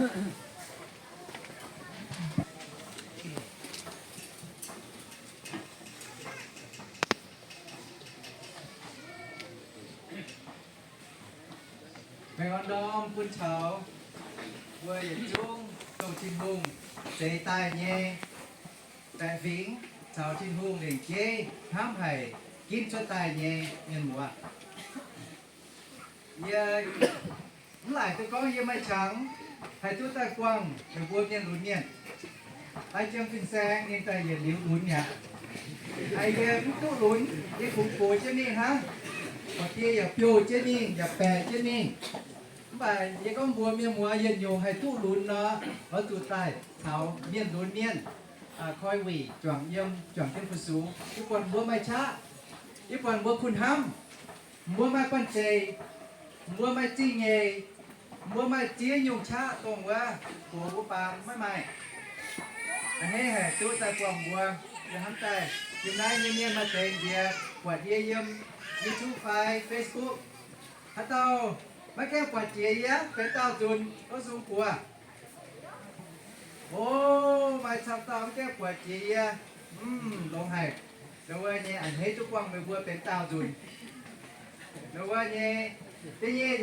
Baengh orn ndorm bun taux mbuo yietc zungv dongh Tin-Hungh zeix daaih nyei baeqc fingx caux Tin-Hungh lengc jeiv hnamv haic ginv cuotv daaih nyei mienh muoz. Yie mv laaic duqv gorngv yie maaih qangx haih duqv daaih buangh meih mbuo mienh lunx mienh. Lai Jiem fin-saeng ninh daaih yietc liuz lunx mi'aqv. Haiz yie mv duqv lunx, yie kungx gox jienv mingh hnangv. Horqc die yaac biouv jienv mingh, yaac baeqc jienv mingh. Mv baac yie gorngv mbuox mienh muoz yietc nyungc haih duqv lunx nor, oix zuqc daaih caux mienh lunx mienh koi wuic juangc yiem juangc jienv fu-sux. Yie buatc mbuo maaih qaqv, yie buatc mbuo kuh hnamv, mbuo maaih banh zeic, mbuo maaih zingh nyeic, mbuo maaih ziex nyungc qaqv dongh wuov gox wuov baan maiv maaih. A'hneiv haic duqv daaih buangh mbuo. Yie hnamv daaih yiem naaiv nyei mienh maaih deix nziex buatc yie yiem YouTube fai Facebook. Haaix dauh maiv gaengh buatc jiex yie, benx daauh nzunc oix sung buoz. O, maaih camv dauh mv gaengh buatc jiex yie. Mv, longx haic. Ndau wuov nyei a'hneiv duqv buangh meih mbuo benx daauh nzunc. Ndau wuov nyei, da'nyeic,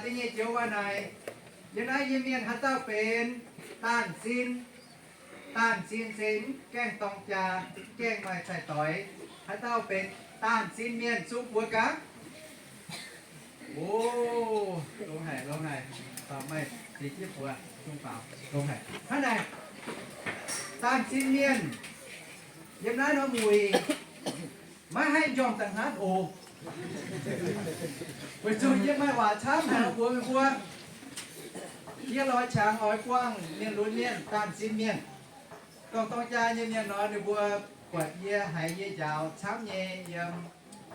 da'nyeic joux waac naaic, yiem naaiv nyei mienh haaix dauh benx daanh sin? Daanh sin se mv gaengh dorng jaa, mv gaengh maaih cai-doix. Haaix dauh benx daanh sin mienh sung buoz gaax. O, longx haic, longx haic. Baaux maaih ziex jienv buoz sung baaux, longx haic. Hnangv naaic, daanh sin mienh yiem naaiv norm wuic maiv haih njormh da'hnangv oc. Weic zuqc yie maaih waac camv haic mbuox meih mbuo. Yie lorz qangx oix buangh mienh lunx mienh, daanh sin mienh. Dorng dorng jaa nyei mienh nor, ninh mbuo buatc yie haiz yie njaaux camv nyei yiem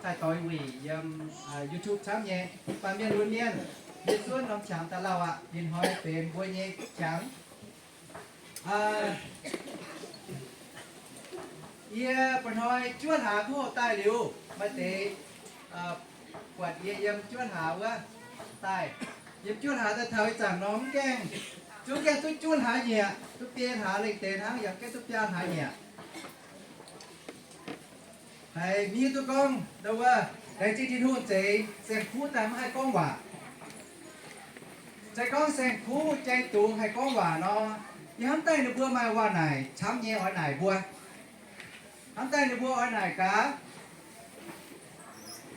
cai-doix wuic, yiem YouTube camv nyei. Mv baac mienh lunx mienh, yie zuov norm qangx daaih lauh aqv. Ninh hnoi benx mbuo nyei qangx. Yie mba'hnoi juov hlaax duqv hoqc daaih liuz, maaih deix buatc yie yiem juov hlaax wuov daaih. Yiem juov hlaax daaih taux ih zanc nor mv gaengh, zungv gaengh duqv juov hlaax nyieqc, duqv biei hlaax lengh deix hnangv, yaac gaengh duqv biaa hlaax nyieqc. Haiz mienh duqv gorngv ndau wuov, laengz zingh Tin-Hungh zeix saeng-kuv daaih maiv haih gorngv waac. Se gorngv saeng-kuv jai dungz haih gorngv waac nor, yie hnamv daaih ninh mbuo maaih waac-naaic camv nyei oix naaic mbuo. Hnamv daaih ninh mbuo oix naaic gaax,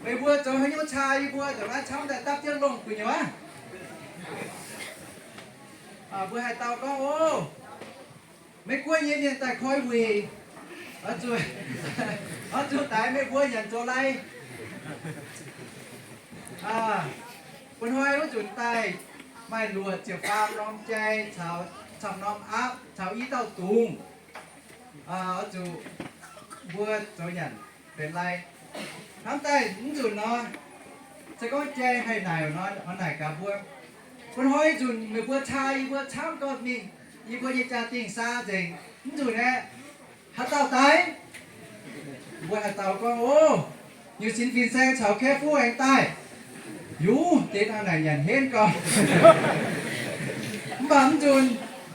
meih mbuo zoux haaix nyungc caa yie mbuo zoux naaiv camv daaih dapv jienv longh gu'nyuoz? Mbuo haih dau gorngv, o, Meiv-Guoqv nyei mienh daaih koi wuic, oix zuqc, oix zuqc daix meih mbuo nyanc zoux lai. Mba'hnoi wuov nzunc daaih maaih luoqc ziepc faam norm jai caux camv norm aapv caux i dauh dungz. Oix zuqc mbuo zoux nyanc benx lai. Hnamv daaih mv nzunc nor, se gorngv jai haih naaic nor, oix naaic gaax mbuo. Mba'hnoi nzunc meih mbuo caa yie mbuo camv gau mingh, yie mbuo nyei jaa-dingh saa nzengc. Mv nzunc aeqv, haaix dauh daaih? Mbuo haaix dauh gorngv, o, Nyutc Sinx fin-saeng caux Kaeqv Fuqv aengx daaih. Yungz deix hnangv naaic nyanc henv gau. Mv baac mv nzunc,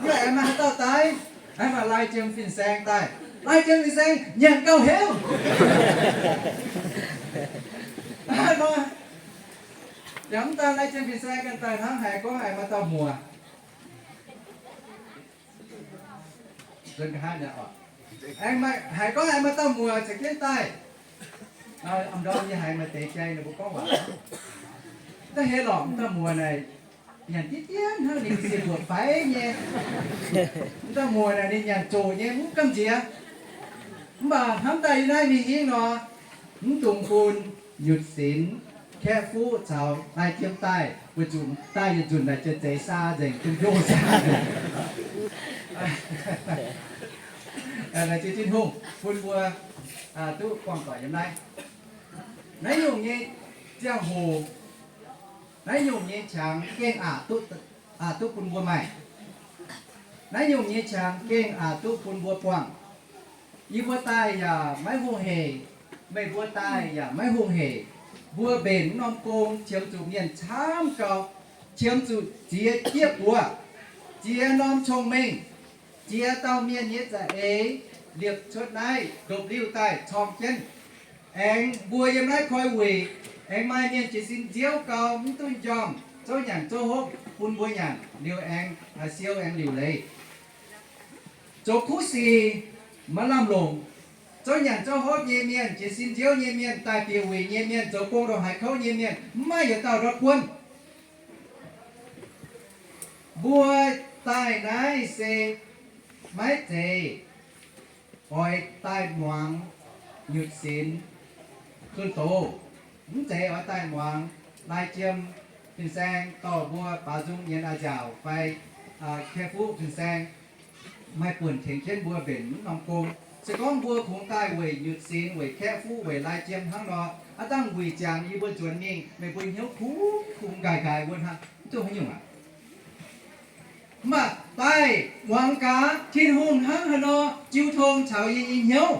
yie aengx maaih haaix dauh daaih? Aengx maaih Lai Jiem fin-saeng daaih. Lai Jiem fin-saeng nyanc gauh hemv. Hnangv nor, yaac mv daan Lai Jiem fin-saeng ganh daaih hnangv, haiz gorngv aengx maaih dauh muoc. Aengx maaih, haiz gorngv aengx maaih dauh muoc caux jienv daaih. Aa, ndorm yie haiz maaih deix jai ninh mbuo gorngv waac, da'heix lorqc, dauh muoc naaic nyanc diqv dien hnangv, ninh se mbuoqc faix nyei. Dauh muoc naaic ninh nyanc zoqc nyei, mv gamh nziex. Mv baac hnamv daaih yie naaiv mingh hingv nor, mv dungx bun Nyutc Sinx, Kaeqv Fuqv caux Lai Jiem daaih, weic zuqc daaih yietc nzunc naaic jiex zeix saa nzengc, dunh hnyouv saa nzengc. Laengz zingh Tin-Hungh bun mbuo duqv buangh doic yiem naaiv. Naaiv nyungc nyei ziangh hoc, naaiv nyungc nyei qangx gengh aqc duqv, aqc duqv bun mbuo maaih. Naaiv nyungc nyei qangx gengh aqc duqv bun mbuo buangh. Yie mbuo daaih yaac maiv hungh heic, meih mbuo daaih yaac maiv hungh heic. Mbuo mbenc norm gong qiemx zuqc mienh camv gau, qiemx zuqc ziex jieqv buoz, Jiex norm cong-mengh, jiex dauh mienh nyei za'eix liepc cuotv naaiv ndopv-liuh daaih corng jienv. Aengx mbuo yiem naaiv koi wuic, aengx maaih mienh jiez sin nziouv gau, mv duqv m'njormh, zouv nyanc zouv hopv bun mbuo nyanc liuz aengx siou aengx liuc leiz. Zoux kuv sic maiv lamh longc. Zouv nyanc zouv hopv nyei mienh, jiez sin nziouv nyei mienh, daaih bieqc wuic nyei mienh, zoux gong ndongc haaix kouv nyei mienh, mv maaih yietc dauh ndortv buonv. Mbuo daaih naaiv se maiv zeiz oix daaih muangx nyutc sinx zunh doz. Mv zeiz oix daaih muangx lai jiem fin-saeng dorh mbuo baaux nzung nyienz a'nziaauc fai kaeqv fuqv fin-saeng maaih buonc tengx jienv mbuo mbenc mv norm gong. Se gorngv mbuo kungx daaih weic nyutc sinx, weic kaeqv fuqv, weic lai jiem hnangv nor, aav dangh wuic ziangx yie mbuo nzuonx mingh, meih mbuo hnyouv kungx kungx nqaic nqaic wuov hnangv, mv duqv haaix nyungc aqv. Mv baac daaih muangx gaax Tin-Hungh hnangv haaix nor jiu tong caux yie nyei hnyouv.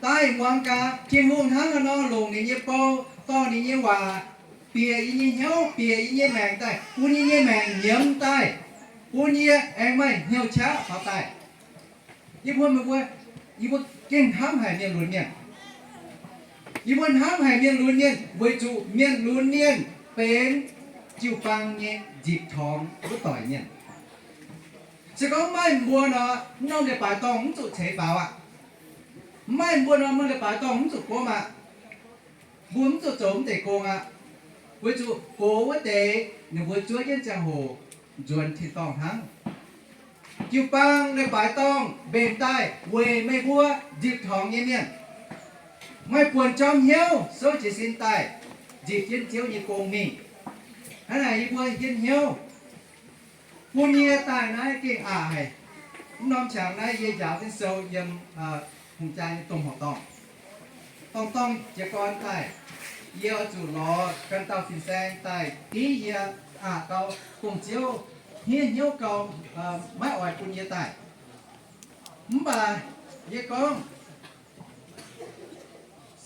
Daaih muangx gaax Tin-Hungh hnangv haaix nor longc ninh nyei bou, dorh ninh nyei waac bieqc yie nyei hnyouv, bieqc yie nyei maengc daaih, bun yie nyei maengc nyiemz daaih, bun yie aengx maaih hnyouv qaqv faaux daaih. Yie mbuo, meih mbuo, yie mbuo gengh hnamv haic mienh lunx mienh. Yie mbuo hnamv haic mienh lunx mienh weic zuqc mienh lunx mienh benx jiu-baang nyei nzipc torngx wuov doic mienh. Se gorngv maiv maaih mbuo nor, mv norm leiz-baaix dorngh mv zuqc ceix faaux aqv. Mv maaih mbuo nor, mv norm leiz-baaix dorngh mv zuqc gomv aqv. Mbuo mv zuqc zoux mv deix gong aqv. Weic zuqc gox wuov deix ninh mbuo zuov jienv ziangh hoc nzuonx tin-dorngh hnangv. Jiu-baang leiz-baaix dorngh mbenc daaih weic meih mbuo nzipc torngx nyei mienh. Maaih buonc jorm hnyouv souv jiez sin daaih nzipc jienv Ziouv nyei gong mingh. Hnangv naaic yie mbuo hietv hnyouv bun yie daaih naaiv gengh aqc haic. Mv norm qangx naaiv yie njaaux jienv sou yiem hungh jaa nyei domh horqc dorngh. Dorngh dorngh jiez gorn daaih, yie oix zuqc lorz ganh dauh fin-saeng daaih div yie aqc gau, dongh Ziouv hniev hnyouv gau, maiv oix bun yie daaih. Mv baac yie gorngv,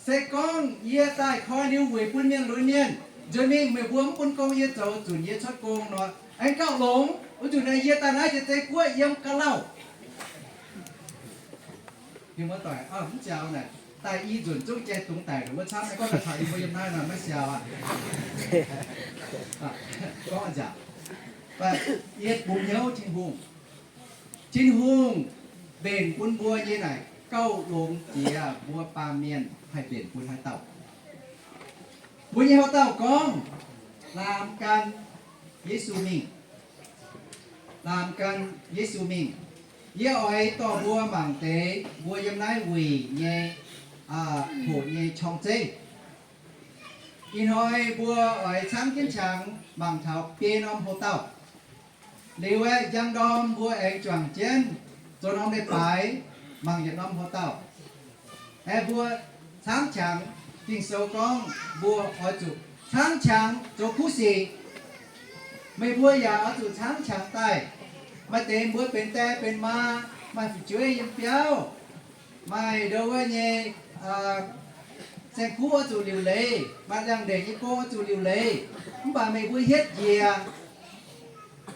se gorngv yie daaih koi liuz weic bun mienh lunx mienh, nzuonx mingh meih mbuo mv bun gong yie zoux, zunc yie cuotv gong nor, aengx gauh longx. Wuov zanc naaic yie daaih naaiv jiex zei guoqv yiem ga'lauh. Mienh muoz-doic, mv ziangx naaic daaih i nzunc zungv jai dungz daic nor, wuov camv naaiv gorngv daaih taux yie mbuo yiem naaiv nor maiv siau aqv. Gorngv nziaauc, yie bungx hnyouv Tin-Hungh. Tin-Hungh mbenc bun mbuo nyei naaic gauh longx jiex mbuo baamh mienh haih mbenc bun haaix dauh. Mbuo nyei haaix dauh gorngv, laamx gan Yesu mingh. Laamx gan Yesu mingh. Yie oix dorh mbuo mangc deix mbuo yiem naaiv wuic nyei, hoqc nyei qorng-zeiv. Ih hnoi mbuo oix caangv jienv qangx mangc taux biei norm hoc-dauh. Liuz aeqv, njang ndorm mbuo aengx juangc jienv zoux norm leiz-baaix mangc yietc norm hoc-dauh. Aeqv, mbuo caangv qangx, Ging-Sou gorngv mbuo oix zuqc caangv qangx zoux kuv sic. Meih mbuo yaac oix zuqc caangv qangx daaih. Maaih deix mbuo benx die benx maa, maaih fu'jueiv yiem biauv, maaih ndo wuov nyei saeng-kuv oix zuqc liuc leiz, maaih liangx-ndeic nyei gong oix zuqc liuc leiz. Mv baac meih mbuo hietv njiec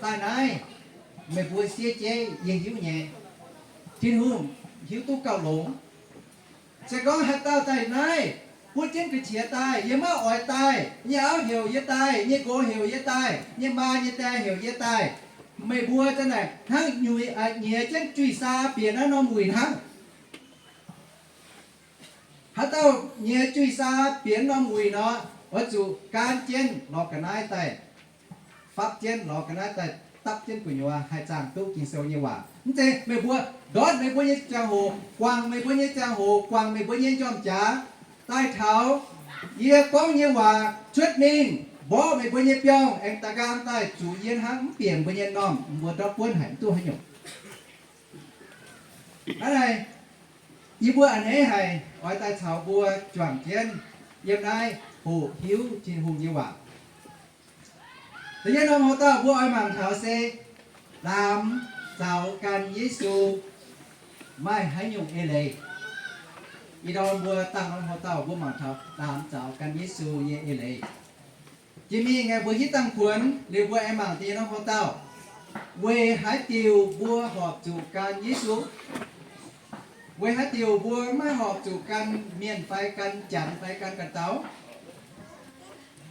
daaih naaiv, meih mbuo siev jeiv yie hiuv nyei. Tin-Hungh hiuv duqv gauh longx. Se gorngv haaix dauh daaih naaiv, butv jienv ga'qiex daaih, yie maiv oix daaih, nyei auv heuc yie daaih, nyei nqox heuc yie daaih, nyei maa nyei die heuc yie daaih, meih mbuo za'naaic hnangv nyiex jienv juih saa bieqc naaiv norm wuic hnangv. Haaix dauh nyiex juih saa bieqc norm wuic nor, oix zuqc gaanv jienv lorz ga'naaiv daaih, fapv jienv lorz ga'naaiv daaih dapv jienv gu'nyuoz haih zaangh duqv Ging-Sou nyei waac. Mv zeiz meih mbuo ndortv meih mbuo nyei ziangh hoc, guangc meih mbuo nyei ziangh hoc, guangc meih mbuo nyei njormh jaax, daaih taux yie gorngv nyei waac cuotv mingh, mborqv meih mbuo nyei biorngh, aengx da'nqaang daaih zuqc yie hnangv, mv bieqc mbuo nyei normh, mbuo ndortv buonv haic, mv duqv haaix nyungc. Hnangv naaic, yie mbuo a'hneiv haic oix daaih caux mbuo juangc jienv yiem naaiv hoqc hiuv Tin-Hungh nyei waac. Da'yietv norm hoc-dauh mbuo oix mangc taux se laamx zaux gan Yesu maaih haaix nyungc eix leiz. Ih ndorm mbuo dangh norm hoc-dauh mbuo mangc taux laamx zaux gan Yesu nyei eix leiz. Jiex mingh aengx mbuo hitv dangh kuonx liuz mbuo aengx mangc da'yietv norm hoc-dauh. Weic haaix diuc mbuo horpc zuqc gan Yesu? Weic haaix diuc mbuo maiv horpc zuqc gan mienh fai gan janx fai gan ganh dauh?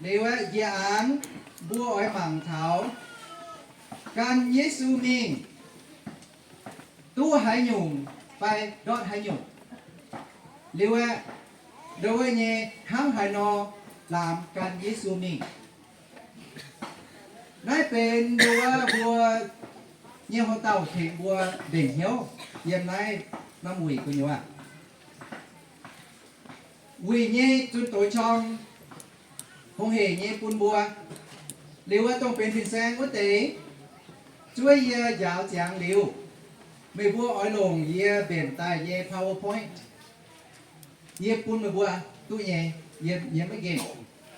Liuz aeqv, njiec aanx mbuo oix mangc taux gan Yesu mingh duqv haaix nyungc fai ndortv haaix nyungc. Liuz aeqv, ndongc wuov nyei hnangv haaix nor laamx gan Yesu mingh. Naaiv benx ndongc wuov mbuo nyei hlo dauh tengx mbuo mbenc hnyouv yiem naaiv norm wuic gu'nyuoz. Wuic nyei zunh doz qorng hungh hec nyei bun mbuo. Liuz wuov dongh benx fin-saeng wuov deix, zuov yie njaaux ziangx liuz, meih mbuo oix longc yie mbenc daaih nyei PowerPoint, yie bun meih mbuo duqv nyei, yie, yie maiv nqemh.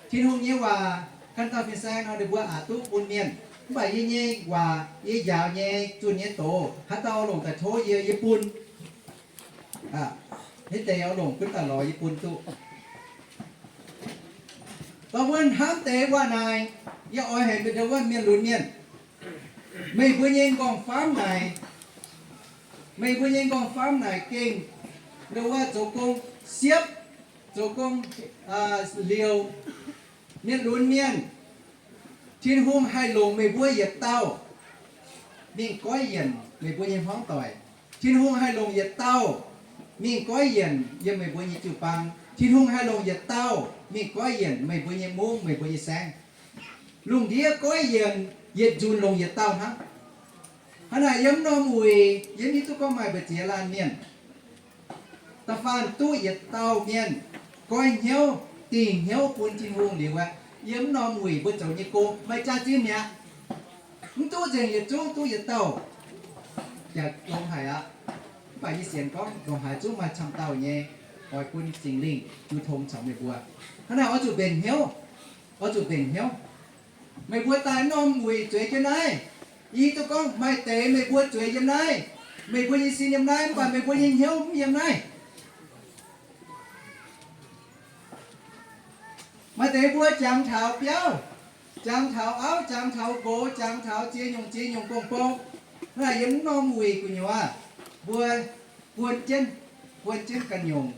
Tin-Hungh nyei waac ganh dauh fin-saeng nor ninh mbuo aqc duqv bun mienh. Mv baac yie nyei waac, yie njaaux nyei zunh nyei doz, haaix dauh oix longc daaih tov yie, yie bun. Aa, hitv deix oix longc gunv daaih lorz yie bun duqv. Dongh wuov hnamv deix waac naaic, yie oix haic mbuox ndongc wuov mienh lunx mienh, meih mbuo nyei nqorngv-famv naaic, meih mbuo nyei nqorngv-famv naaic gengh ndongc wuov zoux gong siepv, zoux gong liouh. Mienh lunx mienh, Tin-Hungh haih longc meih mbuo yietc dauh mingh goiv yienc meih mbuo nyei hmuangv doic. Tin-Hungh haih longc yietc dauh mingh goiv yienc yiem meih mbuo nyei jiu-baang. Tin-Hungh haih longc yietc dauh mingh goiv yienc meih mbuo nyei mungv, meih mbuo nyei saengv. Lungh ndiev goiv yienc yietc nzunc longc yietc dauh hnangv. Hnangv naaic yiem norm wuic yie mv hiuv duqv gorngv maaih mbu'ziex laanh mienh. Da'faanh duqv yietc dauh mienh goiv hnyouv, dingc hnyouv bun Tin-Hungh liuz aqv, yiem norm wuic mbuo zoux nyei gong maaih jaax-zinh mi'aqv. Mv duqv nzengc yietc zungv duqv yietc dauh, yaac longx haic aqv. Mv baac yie sienx gorngv longx haic zungv maaih camv dauh nyei, oix bun Singx Lingh jiu tong caux meih mbuo. Hnangv naaic oix zuqc mbenc hnyouv, oix zuqc mbenc hnyouv. Meih mbuo daaih norm wuic zueiz jienv naaiv, yie hiuv duqv gorngv maaih deix meih mbuo zueiz yiem naaiv, meih mbuo nyei sin yiem naaiv, mv baac meih mbuo nyei hnyouv mv yiem naaiv. Maaih deix mbuo jangx taux biauv, jangx taux auv, jangx taux nqox, jangx taux ziex nyungc ziex nyungc gong-bou. Hnangv naaic yiem norm wuic gu'nyuoz, mbuo guon jienv, guon jienv ganh nyungc.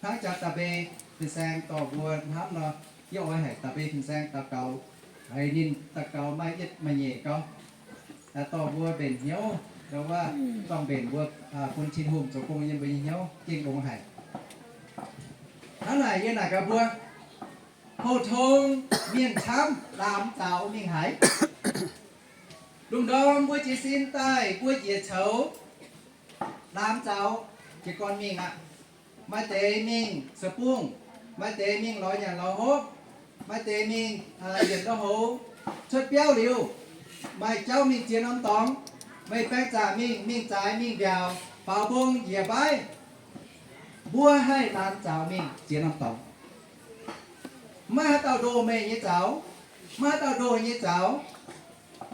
Hnangv jaax da'bei fin-saeng dorh mbuo hnamv nor, yie oix haic da'bei fin-saeng daux gaux, haiz ninh daux gaux maaih yietv maaih nyeic gau, dorh mbuo mbenc hnyouv, ndongc wuov zorng-mbenc mbuo, bun Tin-Hungh zoux gong yiem mbuo nyei hnyouv gengh longx haic. Hnangv naaic yie naaic gaax mbuo, pou-tong mienh camv laamx zaux mingh haaix? Lungh ndorm mbuo jiez sin daaih mbuo njiec coux laamx zaux jiez gorn mingh aqv. Maaih deix mingh sou bungh, maaih deix mingh lorz nyanc lorz hopv, maaih deix mingh yietc ndau hoz cuotv biauv liuz, maaih jauv mingh ziex norm dorngx. Meih baeng zaqc mingh, mingh zaaix, mingh mbiaauc, faaux mbong njiec mbaiv, mbuo haih laamx zaux mingh ziex norm dorngx. Maiv haaix dauh ndoh meih nyei zaux, maiv haaix dauh ndoh nyei zaux.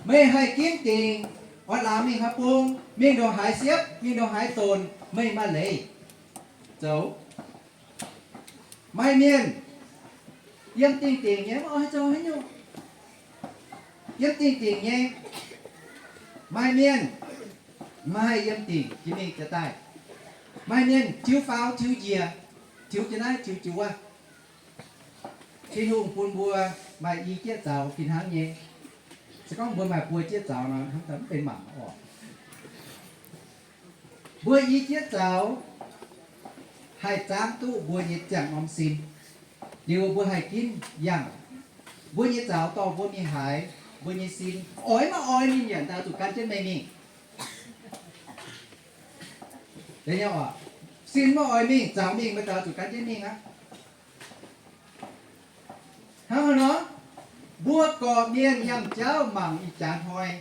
Meih haih ginv dingc oix laamx mingh haaix bung, mingh ndongc haaix siepv, mingh ndongc haaix donx, meih maaih leiz zoux. Maaih mienh yiem dingh dingc nyei mv oix zoux haaix nyungc. Yiem dingh dingc nyei. Maaih mienh maaih yiem dingc jiex mingh jiex daaih. Maaih mienh tiux faaux tiux njiec, tiux jiex naaiv tiux jiex wuov. Tin-Hungh bun mbuo maaih i jieqv zaux fih hnangv nyei. Se gorngv mbuo maaih buo jieqv zaux nor, hnangv daaih mv benx mangc oc. Mbuo i jieqv zaux haih zaangv duqv mbuo nyei ziangh norm sin. Liuz mbuo haih ginv yangh mbuo nyei zaux dorh mbuo mingh haaix, mbuo nyei sin oix maiv oix ninh yaac daaih zuqc gan jienv meih mingh. Sin maiv oix mingh, zaux mingh, meih daaih zuqc gan jienv mingh aqv. Hnangv haaix nor, mbuo gorqv-mienh yangh jauv mangc ih jaax hnoi.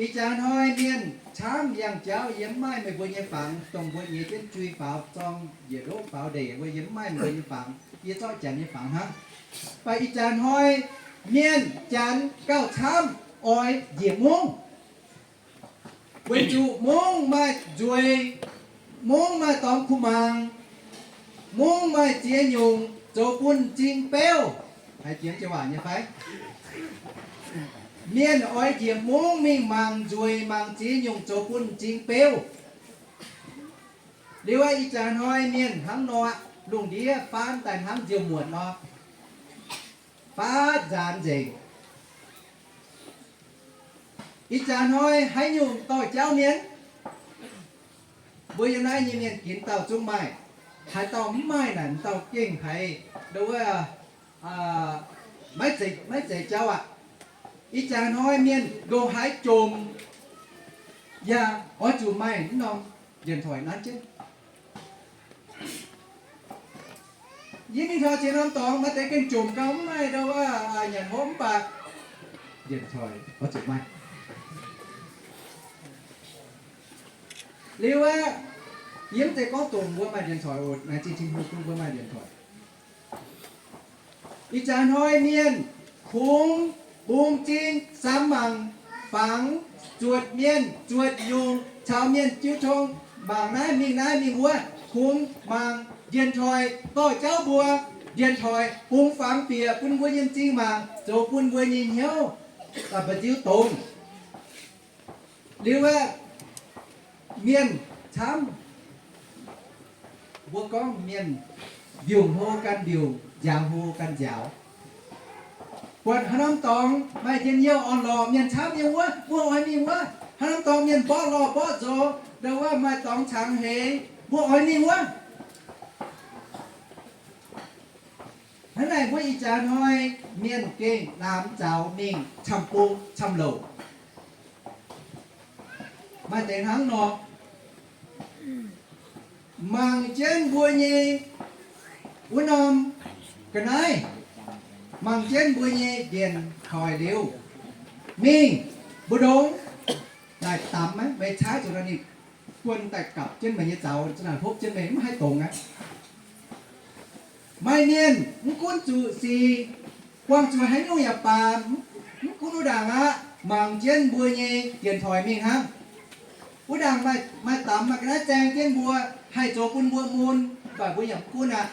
Ih jaax hnoi mienh camv yangh jauv, yie mv maaih meih mbuo nyei fangx, dongh mbuo nyiex jienv jui faaux zorng njiec ndoqv faaux ndeic wuov, yie mv maaih meih mbuo nyei fangx, yie zorqv janx nyei fangx hnangv. Mv baac ih jaax hnoi mienh janx gauh camv oix njiec mungv. Weic zuqc mungv maaih nzueic, mungv maaih dorngx kuh mangc, mungv maaih ziex nyungc zoux bun m'zing beuv. Haiz jiex jienv waac nyei fai? Mienh oix njiec mungv mingh mangc nzueic mangc ziex nyungc zoux bun m'zing beuv. Liuz ih jaax hnoi mienh hnangv nor, lungh ndiev faanv daaih hnangv nziouv muotc nor, faanv nzaanx nzengc. Ih jaax hnoi haaix nyungc dorh jauv mienh? Mbuo yiem naaiv nyei mienh ginx dauh zungv maaih. Haaix dauh mv maaih naaic, m'dauh gengh haiz ndo wuov maiv zeiz jauv aqv. Ih jaax hnoi mienh ndongc haaix jomc yaac oix zuqc maaih mv norm điện thoại nanv jienv. Yie mingh taux ziex norm dorngx, maaih deix gengh jomc gau mv maaih ndo wuov nyanc hopv mv baac điện thoại oix zuqc maaih. Liuz aqv, yie mv zeiz gorngv dongh mbuo maaih điện thoại oc, naaiv zinh Tin-Hungh bun mbuo maaih điện thoại. Ih jaax hnoi mienh kungx bungx zing samx mangc fangx, zuotc mienh zuotc nyungc caux mienh jiu tong, mangc naaiv mingh naaiv mingh wuov, kungx mangc điện thoại dorh jauv mbuo. Điện thoại bungx fangx bieqc bun mbuo nyei m'zing mangc, zoux bun mbuo nyei hnyouv daaih mba'nziu dongz. Liuz aqv, mienh camv, mbuo gorngv mienh mbiungc hlo ganh mbiungc, nziaaux hlo ganh nziaaux. Buatc haaix norm dorngx maaih njien-youh orn-lorqc, mienh camv yiem wuov, mbuo oix mingh wuov. Haaix norm dorngx mienh mborqv lorh mborqv nzox, ndo wuov maaih dorngx cangx heix, mbuo oix mingh wuov. Hnangv naaic mbuo ih jaax hnoi mienh gengh laamx zaux mingh camv-bung camv-louc. Maaih deix hnangv nor, mangc jienv mbuo nyei wuov norm ga'naaiv, mangc jienv mbuo nyei điện thoại liuz, mingh mbu'ndongx naaic damx maiv, meih caaiv zuqc nor ninh guon daaih gapv jienv meih nyei zaux, za'naaic hopv jienv meih mv haih dongz aqv. Maaih mienh mv gunv zuqc sic, buangh zuqc haaix nyungc yaac baac, mv gunv wuov ndaangc aqv, mangc jienv mbuo nyei điện thoại mingh hnangv. Wuov ndaangc maaih, maaih damx maaih ga'naaiv zaeng jienv mbuo, haih zoux bun mbuo mun, mv baac mbuo yaac mv gunv aqv.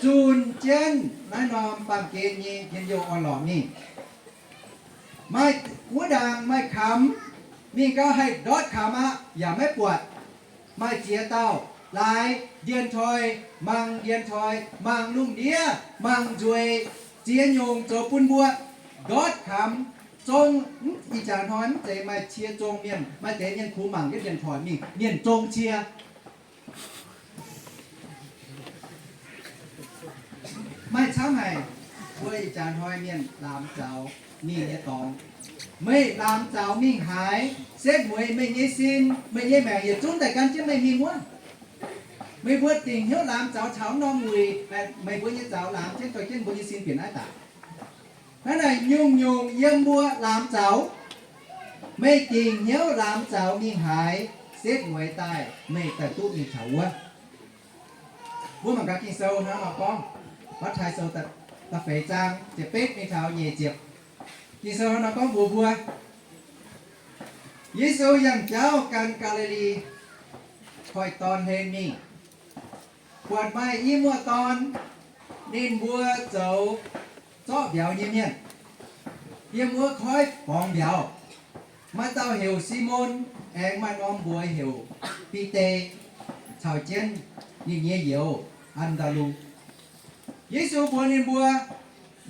Zunh jienv naaiv norm baamh gen nyei njien-youh orn-lorqc mingh. Maaih wuov ndaangc maaih kamx, mingh gau haih ndortv kamx aqv, yaac maiv buatc. Maaih ziex dauh laaix điện thoại, mangc điện thoại, mangc lungh ndiev, mangc nzueic, ziex nyungc zoux bun mbuo ndortv kamx. Zong, ih jaax hnoi mv zeiz maaih cie zong mienh, maaih deix mienh kungx mangc jienv điện thoại mingh, mienh zong cie. Maaih camv haic, mbuo ih jaax hnoi mienh laamx zaux mingh nyei dorngx. Meih laamx zaux mingh haaix, setv mueiz meih nyei sin, meih nyei maengc yietc zungv daaih gan jienv meih mingh wuov. Meih mbuo dingc hnyouv laamx zaux taux norm wuic, meih mbuo nyei zaux laamx jienv dorh jienv mbuo nyei sin bieqc naaiv daaih. Hnangv naaic nyungc-nyungc yiem mbuo laamx zaux, meih dingc hnyouv laamx zaux mingh haaix, setv mueiz daaih meih daaih duqv mingh taux wuov. Mbuo mangc gaax Ging-Sou hnangv nor gorngv, Matv^taai Sou da'feix zaang ziepc betv mingh taux nyeic ziepc. Ging-Sou hnangv nor gorngv mbuox mbuo, Yesu yangh jauv gan Gaa^li^li Koiv-Dorn hlen mingh. Buatc maaih i muoz-dorn, ninh mbuo zoux zorqv mbiauz nyei mienh, yiem wuov koiv borngz mbiauz. Maaih dauh heuc Simon, aengx maaih norm mbuox heuc Bide, caux jienv ninh nyei youz, An^ndaa^lu. Yesu mbuox ninh mbuo,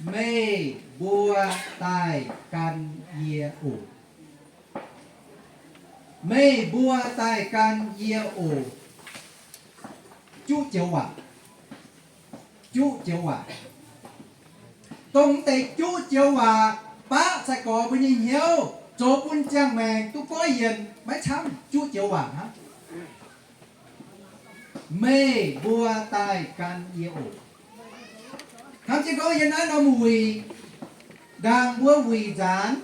Meih mbuo daaih gan yie oc. Meih mbuo daaih gan yie oc. Juqv joux waac. Juqv joux waac. Dongh deix juqv joux waac baqv sai-gorx mbuo nyei hnyouv, zoux bun ziangh maengc duqv goiv yienc maiv camv. Juqv joux waac hnangv. Meih mbuo daaih gan yie oc. Hnamv jienv gorngv yiem naaiv norm wuic, ndaangc mbuo wuic nzaanx,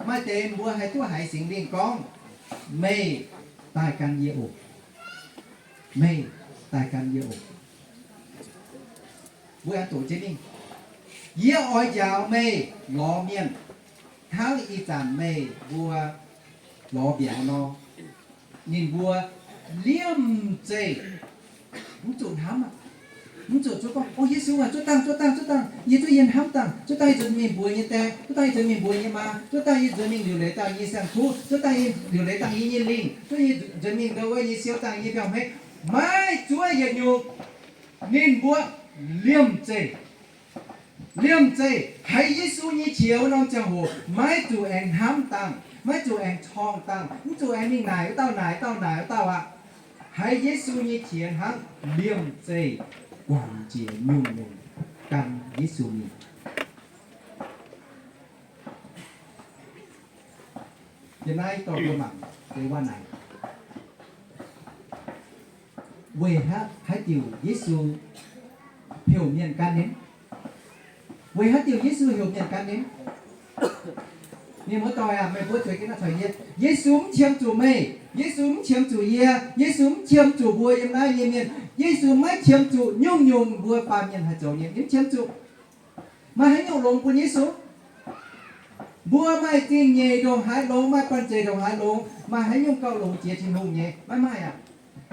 maaih deix mbuo haih duqv haiz Singx Lingh gorngv, Meih daaih gan yie oc. Meih daaih gan yie oc. Mbuo aengx doqc jienv mingh, Yie oix njaaux meih lorz mienh, hnangv ih zanc meih mbuo lorz mbiauz nor. Ninh mbuo liemh zeih mv zuqc hnamv aqv. Mv zuqc zuqc gorngv, O Yesu aah, zuov dangh, zuov dangh, zuov dangh, yie zuov yie hnamv dangh, zuov dangh yie nzuonx mingh mbuox yie nyei die, zuov dangh yie nzuonx mingh mbuox yie maa, zuov dangh yie nzuonx mingh liuc leiz dangh yie nyei saeng-kuv, zuov dangh yie liuc leiz dangh yie nyei lingh, zuov yie nzuonx mingh ndau wuov nyei siou dangh yie biauv-hmeiv. Maiv zuov yietc nyungc. Ninh mbuo liemh zeih, liemh zeih haiz Yesu nyei qiex wuov norm ziangh hoc maiv zuqc aengx hnamv dangh, maiv zuqc aengx corngh dangh, mv zuqc aengx mingh naaic wuov dauh naaic dauh naaic wuov dauh aqv. Haiz Yesu nyei qiex hnangv, liemh zeih guangc jiex nyungc-nyungc gan Yesu mingh. Yiem naaiv dorh mbuo mangc deix waac naaic. Weic haaix diuc Yesu heuc mienh gan ninh? Weic haaix diuc Yesu heuc mienh gan ninh? Mienh muoz-doic aac, meih mbuo zueiz jienv naaiv caux yie. Yesu mv qiemx zuqc meih. Yesu mv qiemx zuqc yie. Yesu mv qiemx zuqc mbuo yiem naaiv nyei mienh. Yesu maiv qiemx zuqc nyungc-nyungc mbuo baamh mienh haih zoux nyei. Ninh mv qiemx zuqc. Maaih haaix nyungc longx bun Yesu? Mbuo maaih zingh nyeic ndongc haaix longx, maaih banh zeic ndongc haaix longx, maaih haaix nyungc gauh longx jiex Tin-Hungh nyei? Maiv maaih aqv.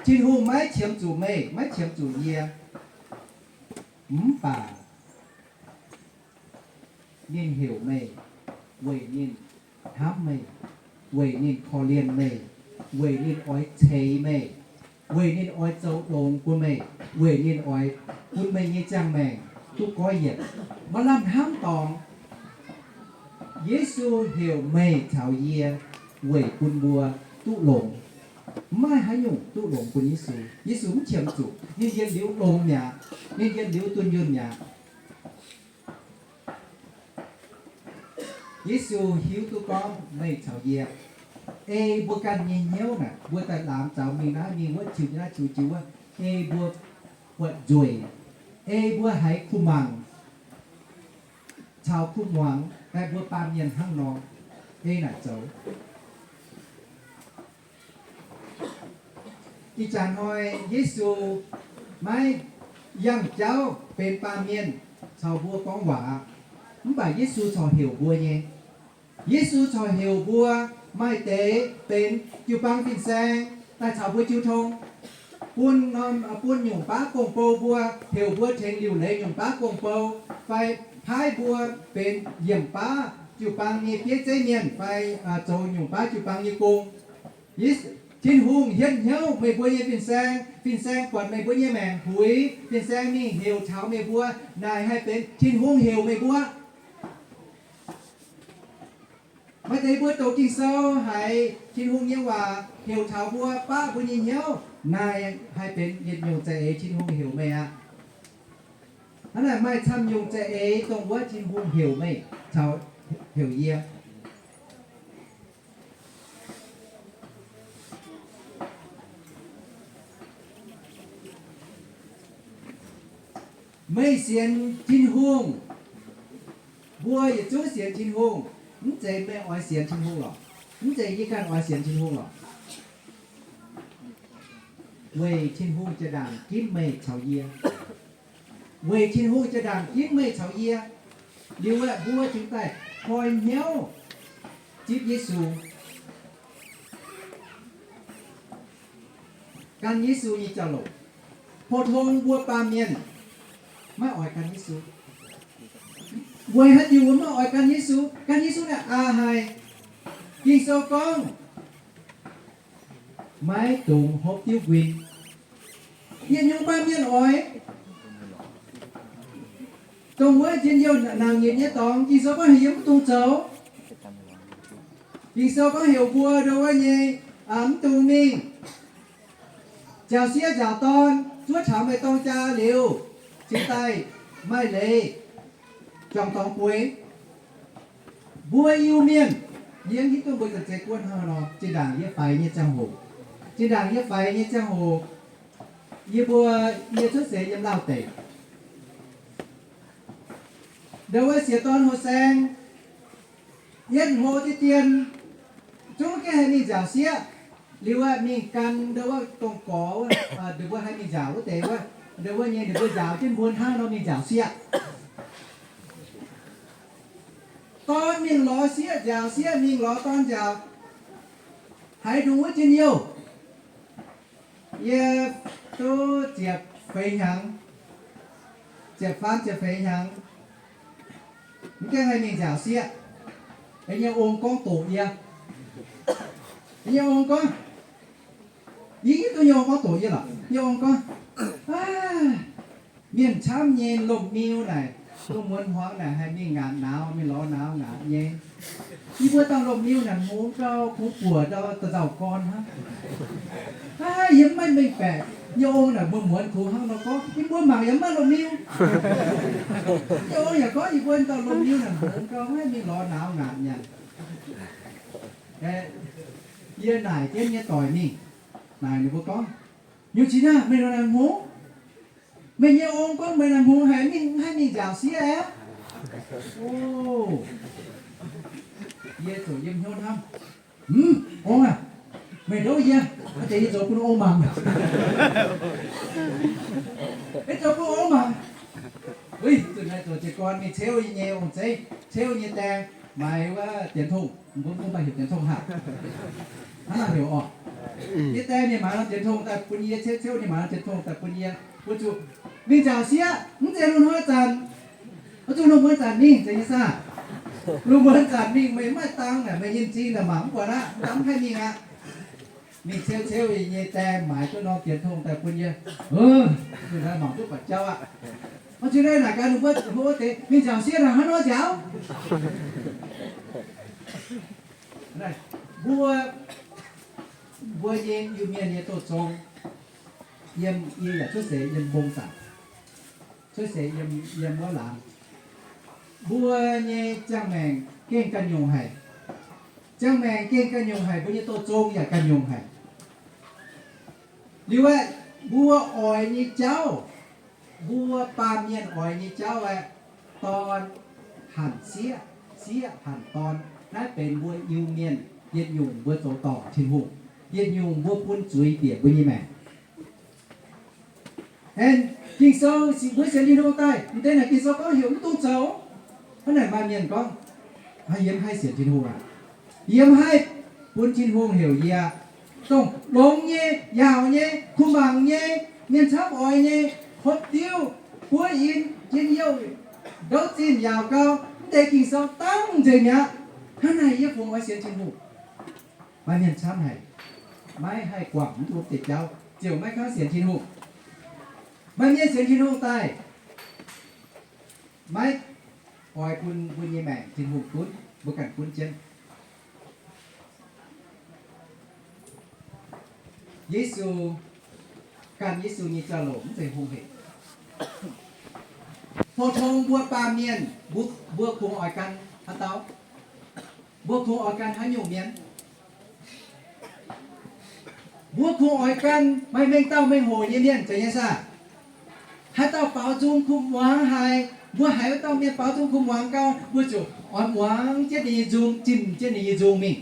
Tin-Hungh maiv qiemx zuqc meih, maiv qiemx zuqc yie. Mv baac ninh heuc meih weic ninh hnamv meih, weic ninh korv-lienh meih, weic ninh oix ceix meih, weic ninh oix zoux longx bun meih, weic ninh oix bun meih nyei ziangh maengc duqv goiv yienc. Maaih lamh hnamv dorngx, Yesu heuc meih caux yie weic bun mbuo duqv longx. Mv maaih haaix nyungc duqv longx bun Yesu. Yesu mv qiemx zuqc. Ninh njien-liuz longx mi'aqv. Ninh njien-liuz dunh yunh mi'aqv. Yesu hiuv duqv gorngv meih caux yie, ei mbuo ganh nyei hnyouv naaic, mbuo daaih laamz zaux mingh naaiv mingh wuov, ziux naaiv ziux jiu wuov, ei mbuo buatc nzueic, ei mbuo haiz kuh mangc caux kuh muangx daaih mbuo baamh mienh hnangv nor, ei naaic zoux. Ih jaax hnoi Yesu maiv yangh jauv benx baamh mienh caux mbuo gorngv waac, mv baac Yesu corc heuc mbuo nyei. Yesu corc heuc mbuo maaih deix benx jiu-baang fin-saeng daaih caux mbuo jiu tong, bun norm, bun nyungc baav gong-bou mbuo, heuc mbuo tengx liuc leiz nyungc baav gong-bou, fai paaiv mbuo benx yiemc baav jiu-baang nyei bieiv zeiv mienh, fai zoux nyungc baav jiu-baang nyei gong. Tin-Hungh hietv hnyouv meih mbuo nyei fin-saeng. Fin-saeng buatc meih mbuo nyei maengc huix, fin-saeng mingh heuc taux meih mbuo. Naaic haih benx Tin-Hungh heuc meih mbuo. Maaih deix mbuo doqc Ging-Sou haiz Tin-Hungh nyei waac heuc taux mbuo, baav mbuo nyei hnyouv. Naaic haih benx yietc nyungc za'eix Tin-Hungh heuc meih aqv. Hnangv naaic maaih camv nyungc za'eix dongh wuov Tin-Hungh heuc meih caux heuc yie. Meih sienx Tin-Hungh, mbuo yietc zungv sienx Tin-Hungh. Mv zeiz meih oix sienx Tin-Hungh lorqc. Mv zeiz yie ganh oix sienx Tin-Hungh lorqc. Weic Tin-Hungh jaa-ndaangc ginv meih caux yie. Weic Tin-Hungh jaa-ndaangc ginv meih caux yie, liuz aeqv, mbuo cingx daaih koi hnyouv zipv Yesu, gan Yesu nyei jauv-louc. Pou-tong mbuo baamh mienh maiv oix gan Yesu. Weic haaix diuc mbuo maiv oix gan Yesu? Gan Yesu naaic aqc haic. Ging-Sou gorngv, maiv dungx hopv diuv nquin. Yietc nyungc baamh mienh oix, dongh wuov njien-youh nangc nyitc nyei dorngx, Ging-Sou gorngv heuc yie mv dungx zoux. Ging-Sou gorngv heuc mbuo ndongc wuov nyei, mv dungx mingh nziaaux sieqv nziaaux dorn, zuov taux meih dorng jaa liuz, cingx daaih maaih leiz juangc dorngx bueix. Mbuo Iu-Mienh, yie mv hiuv duqv mbuo za'gengh guon hnangv haaix nor, zinh ndaangc yie faix nyei ziangh hoc, zinh ndaangc yie faix nyei ziangh hoc, yie mbuo, yie cuotv seix yiem Lauv deic. Ndongc wuov sieqv dorn hlo saeng, yietv hlo deix dien, zungv gaengh haih mingh nziaaux sieqv. Liuz aeqv, mingh gan ndongc wuov dongh gorx wuov, ninh mbuo haih mingh nziaaux wuov deix wuov, ndongc wuov nyei ninh mbuo nziaaux jienv mbuo hnangv nor mingh nziaaux sieqv. Dorn mingh lorz sieqv nziaaux, sieqv mingh lorz dorn nziaaux. Haaix ndongc wuov njien-youh? Yie duqv ziepc feix hnyangx. ziepc faam ziepc feix hnyangx, mv gaengh haih mingh nziaauc sieqv. Yie nyei ong gorngv doqc yie. Yie nyei ong gorngv, yie hiuv duqv nyei ong gorngv doqc yie lorqc. Yie ong gorngv, mienh camv nyei lomh miu naaic, lungh muonz hmuangx naaic haih mingh ngaatc nauz, mingh lorz nauz ngaatc nyei. Yie mbuo dauh lomh miu naaic hngongx gau, kungx buoc ndau, da'nzauc gorn hnangv. Aav, yie maiv mengh baeqc, yie ong naaic mbuo muonz kungx hnangv nor gorngv, yie mbuo mangc yaac maiv lomh miu. Yie ong yaac gorngv yie mbuo dauh lomh miu naaic hngongx gau, maiv mingh lorz nauz ngaatc nyanc. Yie naaic jienv nyei doic mingh, naaic ninh mbuo gorngv, nyungc qiex naaiv meih lorz naaic hngongx? Meih nyei ong gorngv meih naaic hngongx haiz mingh, haih mingh nziaauc sieqv aqv. O, yie ziouc yiem hnyouv hnamv, Hm, ong aah, meih ndoqv yie, aa deix yie zoux bun ong mangc. Yie zoux bun ong mangc. Zuqc naaiv zoux jiez gorn mingh ceuv yie nyei ong-zeiv, ceuv yie nyei daeng, maaiz wuov dienx tongh, mbuo mv baac heuc dienx tongh haac. Hnangv naaiv heuc orqc. Yie daeng ninh maaiz norm dienx tongh daaih bun yie, ceuv ceuv ninh maaiz norm dienx tongh daaih bun yie, mbuo zuqc mingh nziaauc sieqv, mv zeiz lungh hnoi zanc. Oix zuqc lungh muonz zanc mingh, zeiz nyei saah? Lungh muonz zanc mingh meih maiv dangh naaic, meih nyei m'zing naaic mangc mv buatc aqv, mv dangh mv haih mingh aqv. Mingh ceuv ceuv yie nyei daeng maaiz duqv norm dienx tongh daaih bun yie. Mingh naaic mangc duqv buatc jauv aqv. Oix zuqc naaic naaic gaax ninh mbuo wuov deix mingh nziaauc sieqv naaic hnangv nor nziaauc. Mbuo, mbuo nyei Iu-Mienh nyei douz zong, yiem, yie yaac cuotv seix yiem mbong zanc, cuotv seix yiem, yiem wuov laangz. Mbuo nyei ziangh maengc gengh ganh nyungc haic. Ziangh maengc gengh ganh nyungc haic, mbuo nyei douz zong yaac ganh nyungc haic. Liuz aeqv, mbuo oix nyei jauv, mbuo baamh mienh oix nyei jauv aeqv, dorn hanc sieqv, sieqv hanc dorn. Naaiv benx mbuo Iu-Mienh yietc nyungc mbuo zoux dorngc Tin-Hungh, yietc nyungc mbuo bun zuiz bieqc mbuo nyei maengc. Aengx Ging-Sou, mbuo sienx Tin-Hungh daaih, m'deix naaic Ging-Sou gorngv heuc mv dungx zoux. Hnangv naaic maaih mienh gorngv, yie mv haih sienx Tin-Hungh aqv. Yie mv haih bun Tin-Hungh heuc yie. Dongh longx nyei, yaauc nyei, kuh mangc nyei, mienh camv oix nyei, hopv diuv, buov in, njien-youh, ndouv zinh yaauc gau, mv deix Ging-Sou dangv nzengc mi'aqv. Hnangv naaic yie fungx oix sienx Tin-Hungh? Maaih mienh camv haic, maiv haih guangc mv duqv deix jauv, ziouc maiv kangv sienx Tin-Hungh. Maaih mienh sienx Tin-Hungh daaih, maiv oix bun mbuo nyei maengc Tin-Hungh gunv, mbuo ganh gunv jienv. Yesu, ganh Yesu nyei jauv-louc mv zeiz hungh hec. Pou-tong mbuo baamh mienh, mbuo, mbuo kungx oix gan haaix dauh? Mbuo kungx oix gan haaix nyungc mienh? Mbuo kungx oix gan maaih mengh dauh mengh hoc nyei mienh, zeiz nyei saah? Haaix dauh baaux nzung kuh muangx haic, mbuo haiz wuov dauh mienh baaux nzung kuh muangx gau, mbuo ziouc oix muangx jienv ninh nyei nzung, zimh jienv ninh nyei nzung mingh.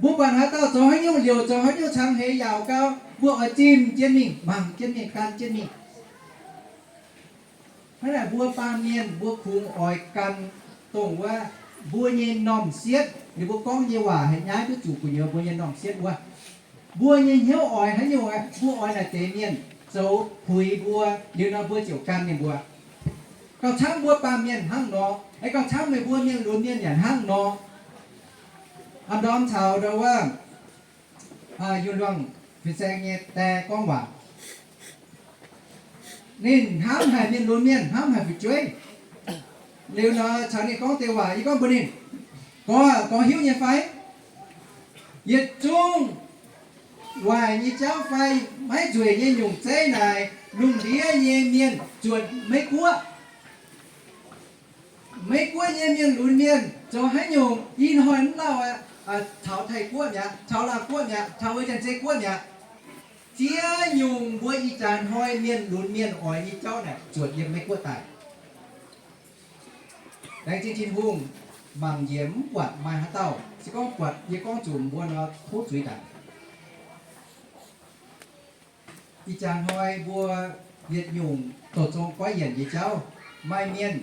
Mbuo buatc haaix dauh zoux haaix nyungc liouc, zoux haaix nyungc cangx heix yaauc gau, mbuo oix zimh jienv mingh, mangc jienv mingh, gan jienv mingh. Hnangv naaic mbuo baamh mienh mbuo kungx oix gan dongh wuov mbuo nyei normh sietv, ninh mbuo gorngv nyei waac haih nyaiv duqv zuqc gu'nyuoz mbuo nyei normh sietv wuov. Mbuo nyei hnyouv oix haaix nyungc, mbuo oix naaic deix mienh zoux puix mbuo, liuz nor mbuo ziouc gan ninh mbuo. Gauh camv mbuo baamh mienh hnangv nor, aengx gauh camv meih mbuo mienh lunx mienh yaac hnangv nor. Aa, ndorm caux ndau wuov Yunh Luangh fin-saeng nyei die gorngv waac. Ninh hnamv haic mienh lunx mienh, hnamv haic fu'jueiv. Liuz nor caux ninh gorngv deix waac, yie gorngv mbuox ninh, Gorx, gorx hiuv nyei fai? Yietc zungv waaic nyei jauv fai maiv nzueic nyei nyungc zeiv naaic, lungh ndiev nyei mienh zuotc Meiv-Guoqv. Meiv-Guoqv nyei mienh lunx mienh zoux haaix nyungc ih hnoi mv lauh aqv, taux Taiv-Guoqv mi'aqv, taux Laauv-Guoqv mi'aqv, taux wuov Janx-Zei Guoqv mi'aqv. Ziex nyungc mbuo ih jaax hnoi mienh lunx mienh oix nyei jauv naaic zuotc yiem Meiv-Guoqv daaih. Laengz zingh Tin-Hungh, mangc njiec mv buatc maaih haaix dauh. Se gorngv buatc, yie gorngv zuqc mbuo nor tov zuiz daaih. Ih jaax hnoi mbuo yietc nyungc douz zong goiv yienc nyei jauv, maaih mienh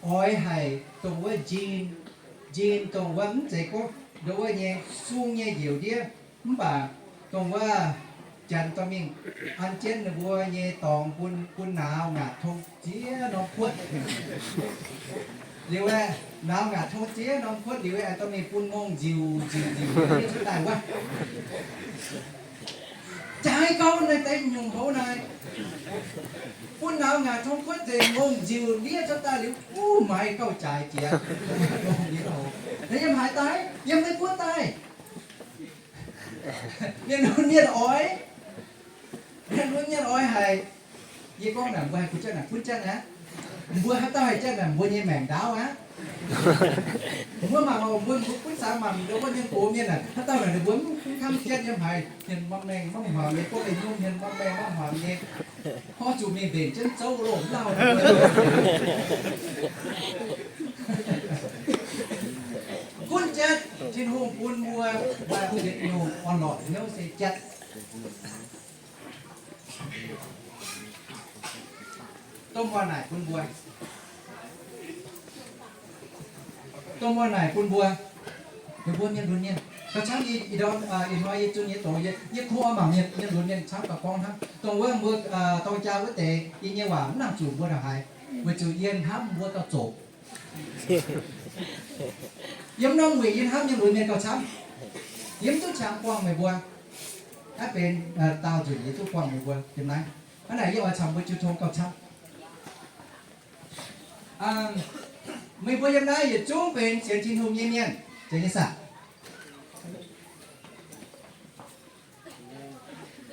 oix haic dongh wuov njin, njin dongh wuov mv zeiz gorngv dongh wuov nyei sung nyei njoux ndiev, mv baac dongh wuov janx dorh mingh an jienv ninh mbuo nyei dorngx bun, bun nauz ngaatc tong ziex kuotv. Liuz aeqv, nauz ngaatc tong ziex norm kuotv liuz aeqv, dorh mingh bun ngongh nziuc nziuc nziuc, cuotv daaih wuov. Jaaix gauh naaiv deix nyungc houv naaiv, bun nauz ngaatc tong kuotv nzengc, ngongh nziuc ndiev cuotv daaih liuz, uv, maiv gauh jaaix jiex. Naaiv yiem haaix daaih? Yiem Meiv Guoqv daaih. Mienh lunx mienh oix, mienh lunx mienh oix haic. Yie gorngv naaic, mbuo haih gunv jatv naaic, gunv jatv aqv. Mbuo haaix dauh haih jatv naaic, mbuo nyei maengc ndaauv aqv. Mbuo mangc oc, mbuo, mbuo gunv saax mangc ndau wuov mienh gox mienh aah, haaix dauh naaic ninh mbuo mv gunv kamv jatv yiem haaix, hmien maiv maeng maiv hmuangx nyei, gorngv ninh nyungc hmien maiv maeng maiv hmuangx nyei, hnangv zuqc mingh mbenc jienv zouv loh mv lauh. Gunv jatv, Tin-Hungh bun mbuo maaih yietc nyungc orn-lorqc hnyouv se jatv. Domh wuov naaic bun mbuo, domh wuov naaic bun mbuo, meih mbuo mienh lunx mienh, gauh camv. Ih, ih ndorm, ih hnoi yie zunh nyei dorngx, yie, yie kungx oix mangc mienh, mienh lunx mienh camv gauh gorngv hnangv. Dongh wuov mbuo, dorng jaa wuov deix, yie nyei waac mv nangc zuqc mbuo ndongc haaix, weic zuqc yie hnamv mbuo gauh zoqc. Yiem norm wuic yie hnamv mienh lunx mienh gauh camv. Yie mv duqv qangx buangh meih mbuo. Aav benx daauh nzunc yie duqv buangh meih mbuo yiem naaiv. Hnangv naaic yie oix caux mbuo jiu tong gauh camv. Meih mbuo yiem naaiv yietc zungv benx sienx Tin-Hungh nyei mienh, zeiz nyei saah?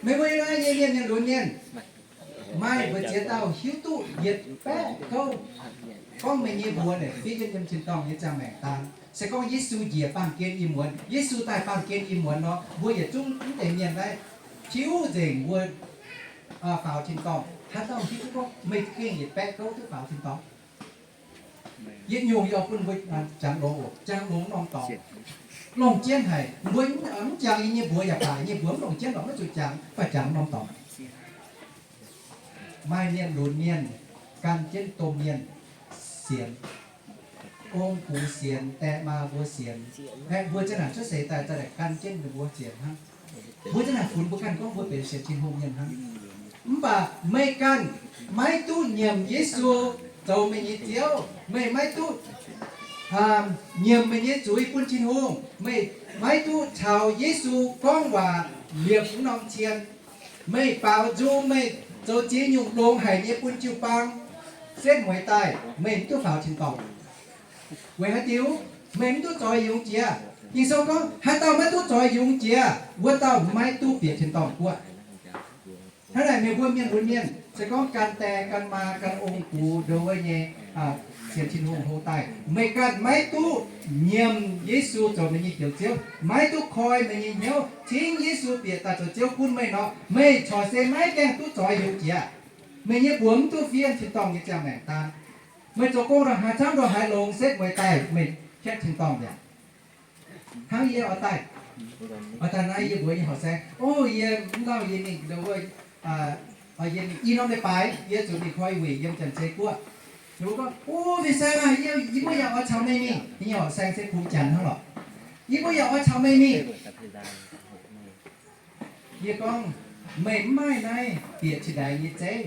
Meih mbuo yiem naaiv nyei mienh, mienh lunx mienh, maaih mbu'ziex dauh hiuv duqv yietc baeqv gouv gorngv meih nyei mbuox naaic fiev jienv yiem tin-dorngh nyei ziangh maengc daan. Se gorngv Yesu njiec baamh gen ih muonz, Yesu daaih baamh gen ih muonz nor, mbuo yietc zungv mv deix mienh naaiv tiuv nzengc mbuo faaux tin-dorngh. Haaix dauh hiuv duqv gorngv meih gengh yietc baeqv gouv duqv faaux tin-dorngh? Yietc nyungc yie oix bun mbuo jangx longx oc, jangx longx norm dorngx. Longc jienv haic. Mbuo mv jangx yie nyei mbuox yaac baac, yie nyei mbuox mv longc jienv lorqc, maiv zuqc jangx, mv baac jangx norm dorngx. Maaih mienh lunx mienh gan jienv domh mienh sienx, ong-gux sienx, die maa mbuo sienx, aeqv, mbuo za'naaic cuotv seix daaih, daaih gan jienv ninh mbuo sienx hnangv. Mbuo za'naaic funx mbuo ganh gorngv mbuo benx sienx Tin-Hungh mienh hnangv. Mv baac meih ganh maiv duqv nyiemc Yesu zoux meih nyei Ziouv. Meih maiv duqv nyiemc meih nyei zuiz bun Tin-Hungh. Meih maiv duqv caux Yesu gorngv waac liepc wuov norm cien. Meih baaux nzung meih zoux ziex nyungc longx haic nyei bun jiu-baang setv mueiz daaih, meih mv duqv faaux tin-dorngh. Weic haaix diuc? Meih mv duqv zoix yungz jiex. Ging-Sou gorngv, haaix dauh maiv duqv zoix yungz jiex, wuov dauh maiv duqv bieqc tin-dorngh guoqv. Hnangv naaic, meih mbuo mienh lunx mienh, se gorngv gan die gan maa gan ong-gux ndo wuov nyei sienx Tin-Hungh hlo daaih, meih ganh maiv duqv nyiemc Yesu zoux meih nyei Njoux Ziouv, maiv duqv koi meih nyei hnyouv cingv Yesu bieqc daaih zoux Ziouv gunv meih nor, meih corc se maiv gaengh duqv zoix yungz jiex. Meih nyei mbuox mv duqv fiev tin-dorngh nyei ziangh maengc daan. Meih zoux gong ndongc haaix camv ndongc haaix longx setv mueiz daaih, meih hietv tin-dorngh mi'aqv. Hnangv yie oix daaih, oix daaih naaiv yie mbuox nyei horqc saeng, o, yie mv lauh yie mingh ndo wuov, yie mingh i norm leiz-baaix yie zuqc mingh koi wuic yiem Janx-Zei Guoqv. Ninh mbuo gorngv, o, fin-saeng aah, yie mbuo yaac oix caux meih mingh. Yie nyei horqc saeng se kungx Janx hnangv lorqc. Yie mbuo yaac oix caux meih mingh. Yie gorngv, meih mv maaih naaiv bieqc cingx ndaix nyei zeiv.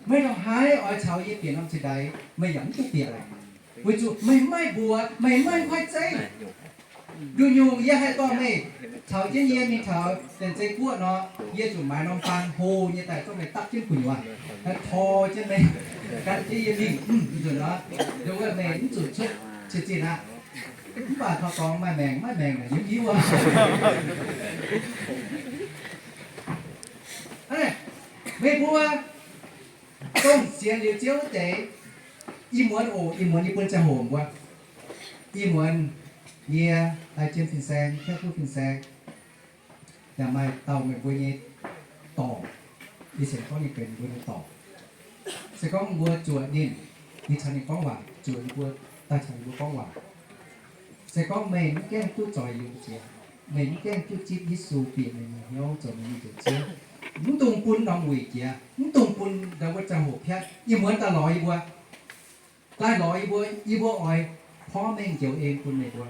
Meih ndongc haaix oix caux yie bieqc norm cingx ndaix, meih yaac mv duqv bieqc lorqc. Weic zuqc meih mv maaih mbuox, meih mv maaih nqoi zeiv. Nduqc nyungc yie haih dorh meih caux jienv yie mingh taux Janx-Zei Guoqv nor, yie zuqc maaiz norm baan hlo nyei daaih zorqv meih dapv jienv gu'nyuoz, tor jienv meih, gan jienv yie mingh nzunc nor, nduov meih mv zuqc cuotv ciex zinh aqv. Mv baac taux dorngx maaih maengc maiv maengc naaic yie mv hiuv aqv. Meih mbuo dongh sienx liuz Ziouv wuov deix, ih muonz oc, ih muonz yie bun ziangh hoc mbuo, ih muonz yie, Lai Jien fin-saeng, Kaiv Duqv fin-saeng, yaac maaih dauh meih mbuo nyei dorc, yie sienx gorngv ninh benx mbuo nyei dorc. Se gorngv mbuo zuoqc ninh, yie caux ninh gorngv waac, zuoqc ninh mbuo daaih caux ninh mbuo gorngv waac. Se gorngv meih mv gaengh duqv zoux yungz jiex, meih mv gaengh duqv zipv Yesu bieqc meih nyei hnyouv zoux meih nyei Njoux Ziouv, mv dungx bun norm wuic jiex, mv dungx bun ndau wuov ziangh hoc piatv. Ih muonz daaih lorz yie mbuo, daaih lorz yie mbuo, yie mbuo oix porv mengh njoux en bun meih mbuo,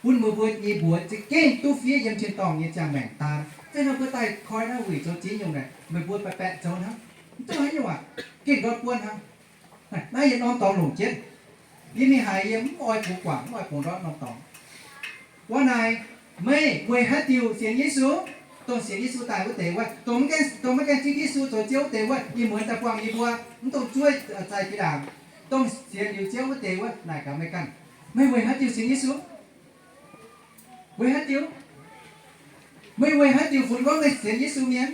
bun meih mbuo nyei mbuox za'gengh duqv fiev yiem tin-dorngh nyei ziangh maengc daan. Zeiz nor mbuo daaih koi naaiv wuic zoux ziex nyungc naaic, meih mbuo baeqc baeqc zoux hnangv, mv duqv haaix nyungc aqv, gengh ndortv buonv hnangv. Naaiv yietc norm dorngx longc jienv. Yie mingh haiz yie mv oix bungx guangc, mv oix bungx ndortv norm dorngx. Wuov naaic, meih weic haaix diuc sienx Yesu? Dongh sienx Yesu daaih wuov deix wuov, dongh maiv gaengh, dongh maiv gaengh zingv Yesu zoux Ziouv wuov deix wuov, ih muonz daaih buangh yie mbuo, mv dongh zuov, aa, zaih jiex ndaangc. Dongh sienx liuz Ziouv wuov deix wuov, naaic gaax meih ganh, meih weic haaix diuc sienx Yesu? Weic haaix diuc? Meih weic haaix diuc funx gorngv meih sienx Yesu mienh?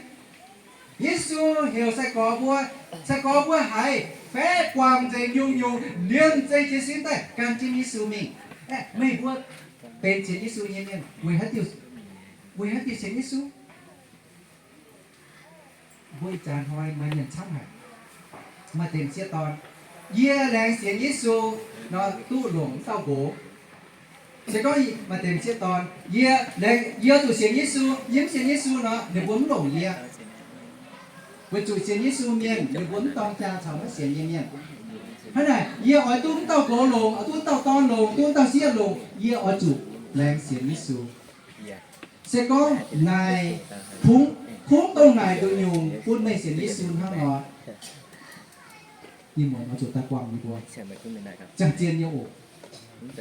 Yesu heuc sai-gorx mbuo, sai-gorx mbuo haiz faeqv guangc nzengc nyungc-nyungc liemh zeih jiez sin daaih gan jienv Yesu mingh. Aeqv, meih mbuo benx sienx Yesu nyei mienh, weic haaix diuc, weic haaix diuc sienx Yesu? Mbuo ih jaax hnoi maaih mienh camv haic. Maaih deix m'sieqv dorn, yie laengz sienx Yesu nor duqv longc wuov dauh nqox. Se gorngv maaih deix m'sieqv dorn, yie, yie zuqc sienx Yesu, yie mv sienx Yesu nor, ninh mbuo mv longc yie. Weic zuqc sienx Yesu mienh, ninh mbuo mv dorng jaa caux maiv sienx nyei mienh. Hnangv naaic, yie oix duqv wuov dauh nqox longc, oix duqv wuov dauh dorn longc, duqv wuov dauh sieqv longc, yie oix zuqc laengz sienx Yesu. Se gorngv naaic kungx, kungx dongh naaic nduqc nyungc bun meih sienx Yesu hnangv nor, ih muonz oix zuqc daaih buangh ninh mbuo. Ziangh zien nyei oc.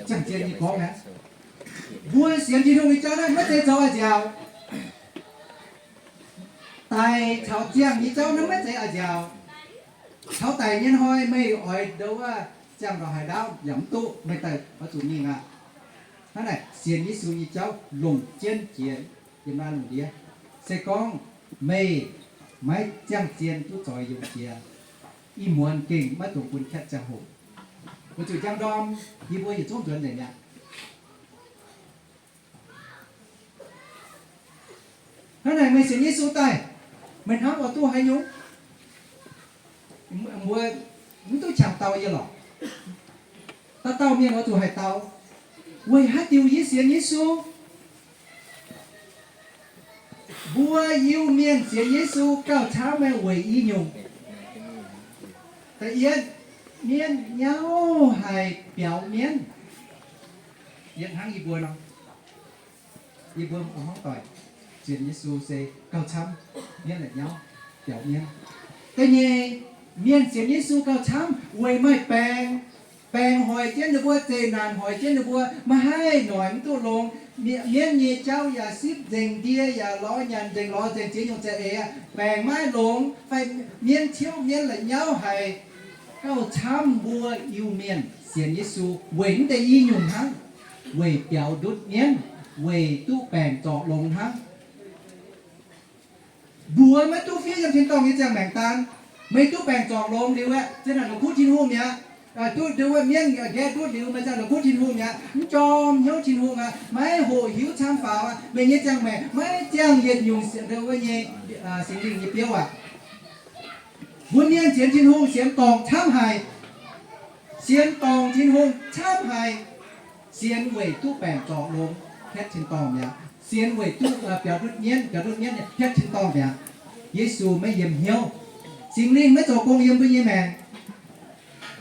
Ziangh zien nyei gorngv aqv. Mbuo sienx Tin-Hungh nyei jauv naaiv maiv zeiz zoux a'nziaauc. Daic caux ziangh nyei jauv naaiv maiv zeiz a'nziaauc. Taux daic nyei hnoi meih oix ndo wuov ziangh ndorqc haaix ndaauv yaac mv duqv, meih daaih oix zuqc mingh aqv. Hnangv naaic sienx Yesu nyei jauv longc jienv jiex yiem naaiv lungh ndiev. Se gorngv meih maiv ziangh zien duqv zoix yungz jiex, ih muonz gengh maiv dungx bun kaeqv ziangh hoc. Weic zuqc njang ndorm yie mbuo yietc zungv nzuonx nzengc mi'aqv. Hnangv naaic meih sienx Yesu daaih, meih hnamv oix duqv haaix nyungc? Mbuo mv duqv qangx dau yie lorqc. Dauh dauh mienh oix zuqc haih dau, weic haaix diuc yie sienx Yesu? Mbuo Iu-Mienh sienx Yesu gauh camv meih weic i nyungc. Da'yietv, mienv nyauv haic biaux mienv. Yietv hnangv yie mbuo nor, yie mbuo a'hnangv doic sienx Yesu se gauh camv mienv la'nyauv biaux mienv. Da'nyeic, mienh sienx Yesu gauh camv weic maaih baengc. Baengc hoic jienv ninh mbuo, zeqc naanc hoic jienv ninh mbuo, maiv haih noic mv duqv longx. Mienv nyei jauv yaac sipv nzengc, ndie yaac lorz nyanc nzengc, lorz nzengc ziex nyungc za'eix aqv, baengc maiv longx, fai mienv ciouv mienv la'nyauv haic. Gauh camv mbuo Iu-Mienh sienx Yesu weic mv deix i nyungc hnangv, weic biaux ndutv mienv, weic duqv baengc zorc longx hnangv. Mbuox maiv duqv fiev yiem tin-dorngh nyei ziangh maengc daan. Meih duqv baengc zorc longx liuz aeqv, zinh ndaangc la'kuqv Tin-Hungh mi'aqv. Duqv ndutv wuov mienv nqaeqv ndutv liuz, meih ziangh la'kuqv Tin-Hungh mi'aqv. Mv jorm hnyouv Tin-Hungh aqv, maiv hoqc hiuv camv faaux aqv. Meih nyei ziangh maengc maiv ziangh yietc nyungc sienx ndutv wuov nyei Singx Lingh nyei biouv aqv. Mbuo mienh sienx Tin-Hungh sienx dorngc camv haic. Sienx dorngc Tin-Hungh camv haic. Sienx weic duqv baengc zorc longx hietv tin-dorngh mi'aqv. Sienx weic duqv biaux ndutv mienv, biaux ndutv mienv hietv tin-dorngh mi'aqv. Yesu maiv yiem hnyouv. Singx Lingh maiv zoux gong yiem mbuo nyei maengc.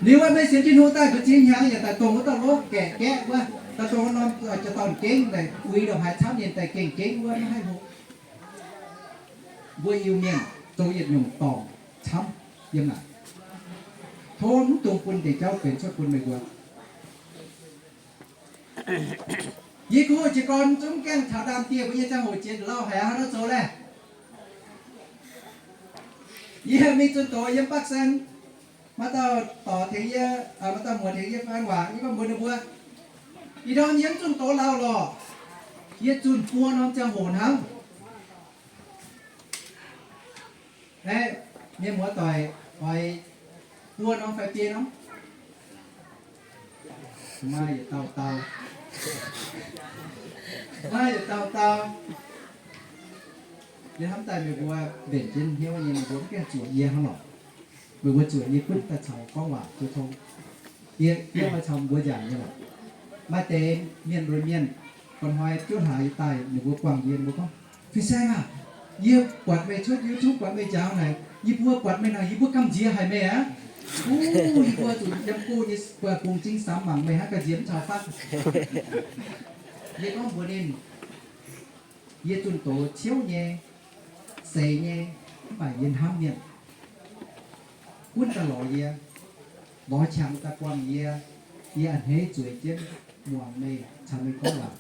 Liuz wuov meih sienx Tin-Hungh daaih mbu'ziex hnyangx yaac daaih dongh wuov dauh lov gaeqv gaeqv wuov, daaih dongh wuov norm jiex dauh gengh daaih uix ndongc haaix camv ninh daaih gengh gengh wuov maiv haih hlo. Mbuo Iu-Mienh zoux yietc nyungc dorngc camv yiem naaic. Tov mv dungx bun deix jauv benx cuotv bun meih mbuo. Yie kuv jiez gorn zungv gaengh taux ndaamv-dieh mbuo nyei ziangh hoc jiex ndongc lauh haic aqv, hnangv nor zoux laeh. Yie mingh zunh doz yiem Bắc Sơn, maaih dauh dorc tengx yie, maaih dauh muoz tengx yie faan waac, yie gorngv mbuox ninh mbuo, ih ndorm yie mv zunh doz lauh lorqc. Yie zunh buo norm ziangh hoc hnangv. Aeqv, mienh muoz-doic oix buo norm fai biei norm? Maaih yietc dauh dau. Maaih yietc dauh dau. Yie hnamv daaih meih mbuo mbenc jienv hnyouv nyei, meih mbuo mv gaengh zuoqc yie hnangv lorqc. Meih mbuo zuoqc yie gunv daaih caux gorngv waac duqv tong. Yie, yie oix caux mbuo njaaux nyei lorqc. Maaih deix mienh, mbuo mienh, mba'hnoi juov hlaax yie daaih, ninh mbuo buangh yie, ninh mbuo gorngv, Fin-Saeng aah, yie buatc meih cuotv YouTube, buatc meih njaaux naaic, yie mbuo buatc meih naaic, yie mbuo gamh nziex haic meih aqv. Uv, yie mbuo zuqc yiem go nyei bungx-zingh samx mangc meih hnangv ga'nziex mv caux fatv. Yie gorngv mbuox ninh, yie zunh doz ciouv nyei, seix nyei, mv baac yie hnamv mienh. Gunv daaih lorz yie. lorz qangx daaih buangh yie, yie a'hneiv zueiz jienv muangx meih caux meih gorngv waac.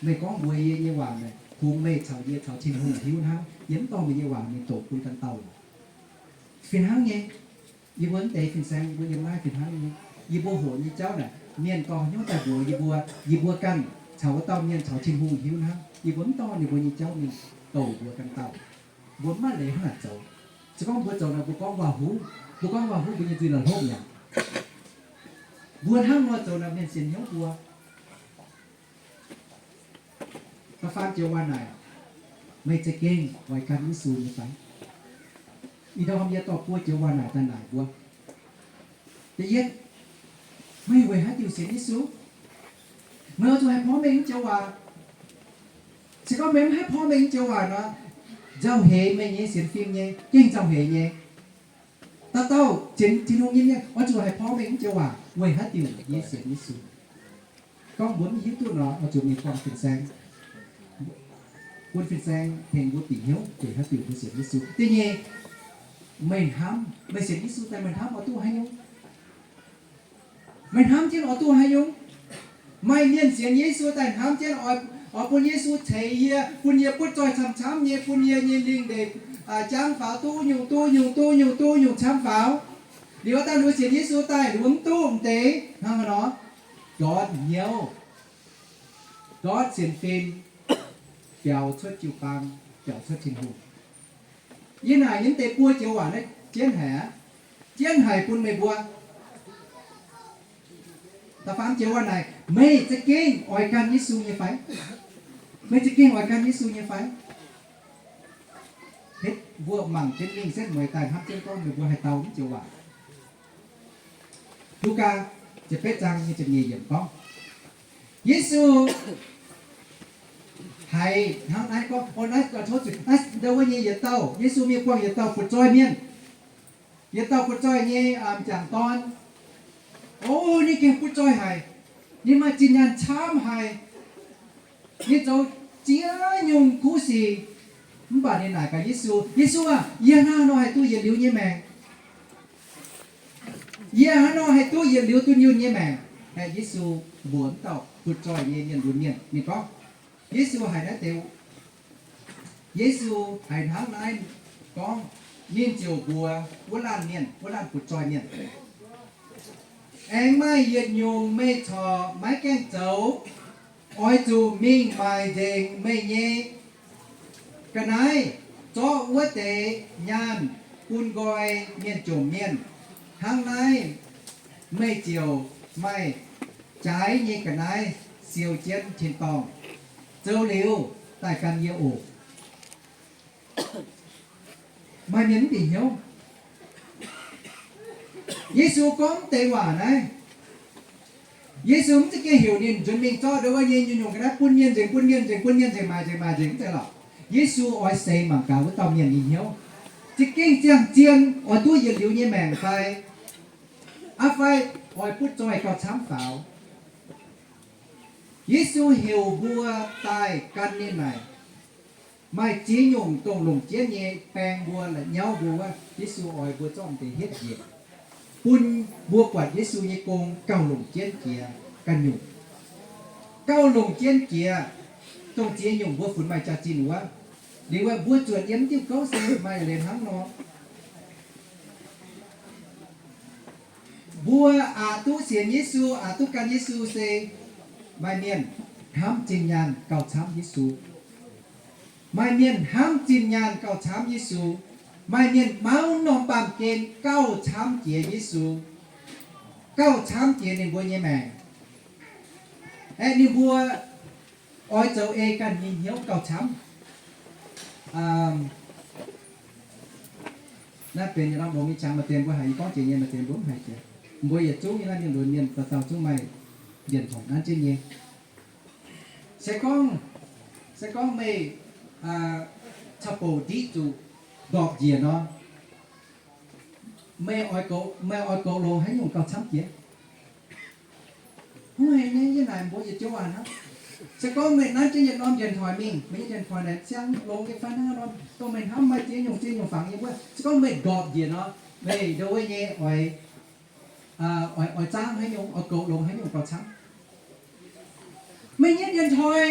Meih gorngv mbuox yie nyei waac naaic, kungx meih caux yie caux Tin-Hungh hiuv hnangv. Yie mv dorh meih nyei waac mingh doqc bun ganh dauh lorqc. Fih hnangv nyei, yie mbuo mv deix fin-saeng yie mbuo yiem naaiv fih hnangv nyei. Yie mbuo hoqc nyei jauv naaic, mienh dorh hnyouv daaih mbuox yie mbuo, yie mbuo ganh caux wuov dauh mienh caux Tin-Hungh hiuv hnangv. Yie mbuo mv dorh ninh mbuo nyei jauv mingh doqc mbuox ganh dauh. Mbuo mv maaih leiz hnangv naaic zoux. Se gorngv mbuo zoux naaic, mbuo gorngv waac-huv, mbuo gorngv waac-huv, mbuo nyei nzuih la'hopv mi'aqv. Mbuo hnangv nor zoux naaic, mienh sienx hnyouv mbuo. Da'faam joux waac naaic, meih za'gengh oix gan Yesu nyei fai? Ih ndorm yie dorh buo joux waac naaic daaih naaic mbuo. Da'yietv, meih weic haaix diuc sienx Yesu? Meih oix zuqc haih porv mengh wuov joux waac. Se gorngv meih mv haih porv mengh wuov joux waac nor, nzauh heix meih nyei sienx fim nyei, gengh nzauh heix nyei. Dauh dauh sienx Tin-Hungh nyei mienh oix zuqc haih porv mengh wuov joux waac, weic haaix diuc yie sienx Yesu. Gorngv mbuo mv hiuv duqv nor, oix zuqc mingh buangh fin-saeng, bun fin-saeng tengx mbuo bieqc hnyouv weic haaix diuc mbuo sienx Yesu. Da'nyeic, meih hnamv, meih sienx Yesu daaih meih hnamv oix duqv haaix nyungc? Meih hnamv jienv oix duqv haaix nyungc? Maaih mienh sienx Yesu daaih hnamv jienv oix, oix bun Yesu ceix yie, bun yie butv zoih camv-camv nyei, bun yie nyei lingh ndeic, aa, jangv faaux duqv nyungc, duqv nyungc, duqv nyungc, duqv nyungc camv faaux. Liuz wuov daaih mbuo sienx Yesu daaih mbuo mv duqv m'deix hnangv haaix nor? Ndortv hnyouv, ndortv sienx fim, biaux cuotv jiu-baang, biaux cuotv Tin-Hungh. Yie naaic nyei mv deix buo joux waac naaiv jienv haic aqv. Jienv haic bun meih mbuo. Da'faam joux waac naaic, meih za'gengh oix gan Yesu nyei fai? Meih za'gengh oix gan Yesu nyei fai? Hitv mbuo mangc jienv mingh setv mueiz daaih hnamv jienv gorngv meih mbuo haih dau mv joux waac. Lugaa ziepc betv zaang nyei ziepc nyeic yiemc gorngv, Yesu haiz hnangv naaiv gorngv, o, naaiv tov zuqc, naaiv ndau wuov nyei yietc dauh, Yesu mingh buangh yietc dauh butv-zoih mienh. Yietc dauh butv-zoih nyei m'jangc dorn. O, ninh gengh butv-zoih haic. Ninh maaih zinh nyaanh camv haic. Ninh zoux ziex nyungc kuv sic. Mv baac ninh naaic gaax Yesu, Yesu aah, yie hnangv haaix nor haih duqv yietc liuz nyei maengc? Yie hnangv haaix nor haih duqv yietc liuz dunh yunh nyei maengc? Aeqv, Yesu mbuox wuov dauh butv-zoih nyei mienh lunx mienh, ninh gorngv, Yesu haiz naaiv deix, Yesu haiz hnangv naaiv gorngv, ninh ziouc mbuox wuov laanh mienh, wuov laanh butv-zoih mienh, Aengx maaih yietc nyungc meih corc maiv gaengh zoux. Oix zuqc mingh maaic nzengc meih nyei ga'naaiv, zorqv wuov deix nyaanh bun nqoi mienh jomc mienh. Hnangv naaiv meih ziouc maaih jaaix nyei ga'naaiv siou jienv tin-dorngh. Zoux liuz daaih gan yie oc. Maaih mienh mv bieqc hnyouv. Yesu gorngv deix waac naaiv, Yesu mv za'gengh heuc ninh nzuonx mingh zorqv ndau wuov nyei nyungc-nyungc ga'naaiv bun mienh nzengc, bun mienh nzengc, bun mienh nzengc, maaic nzengc, maaic nzengc, mv zeiz lorqc. Yesu oix seix mangc gaax wuov dauh mienh nyei hnyouv. Za'gengh ziangh zien oix duqv yietc liuz nyei maengc fai? Aa fai oix butv zoih gauh camv faaux? Yesu heuc mbuo daaih gan ninh naaic, maaih ziex nyungc dongh longc jienv nyei baeng mbuo la'nyauv mbuo wuov, Yesu oix mbuo zorqv deix hietv njiec, bun mbuo buatc Yesu nyei gong gauh longc jienv jiex ganh nyungc. Gauh longc jienv jiex dongh ziex nyungc mbuo funx maaih jaax-zinh wuov. Liuz wuov mbuo zuotc yiem diuh gouv se maaih leiz hnangv nor. Mbuo aqc duqv sienx Yesu, aqc duqv gan Yesu se maaih mienh hnamv zinh nyaanh gauh camv Yesu. Maaih mienh hnamv zinh nyaanh gauh camv Yesu. Maaih mienh mauv norm baamh gen gauh camv jiex Yesu, gauh camv jiex ninh mbuo nyei maengc. Aeqv, ninh mbuo oix zoux ei ganh nyei hnyouv gauh camv. Naaiv benx yietc norm longx nyei qangx, maaih deix mbuo haiz yie gorngv jiex nyei, maaih deix mbuo mv haiz jiex. Mbuo yietc zungv nyei naaiv mienh lunx mienh dauh dauh zungv maaih mbienc horngc nanv jienv nyei. Se gorngv, se gorngv meih caux bouc ndiqv zuqc ndorpc njiec nor, meih oix goux, meih oix goux longx haaix nyungc gauh camv jiex? Mv haiz nyei, yie naaic mbuox yietc joux waac hnangv. Se gorngv meih nanv jienv yietc norm điện thoại mingh, meih nyei điện thoại naaic siang longx nyei fai hnangv nor, dongh meih hnamv maaih ziex nyungc ziex nyungc fangx nyei wuov, se gorngv meih ndorpc njiec nor, meih ndau wuov nyei oix zaangv haaix nyungc, oix goux longx haaix nyungc gauh camv. Meih nyei điện thoại,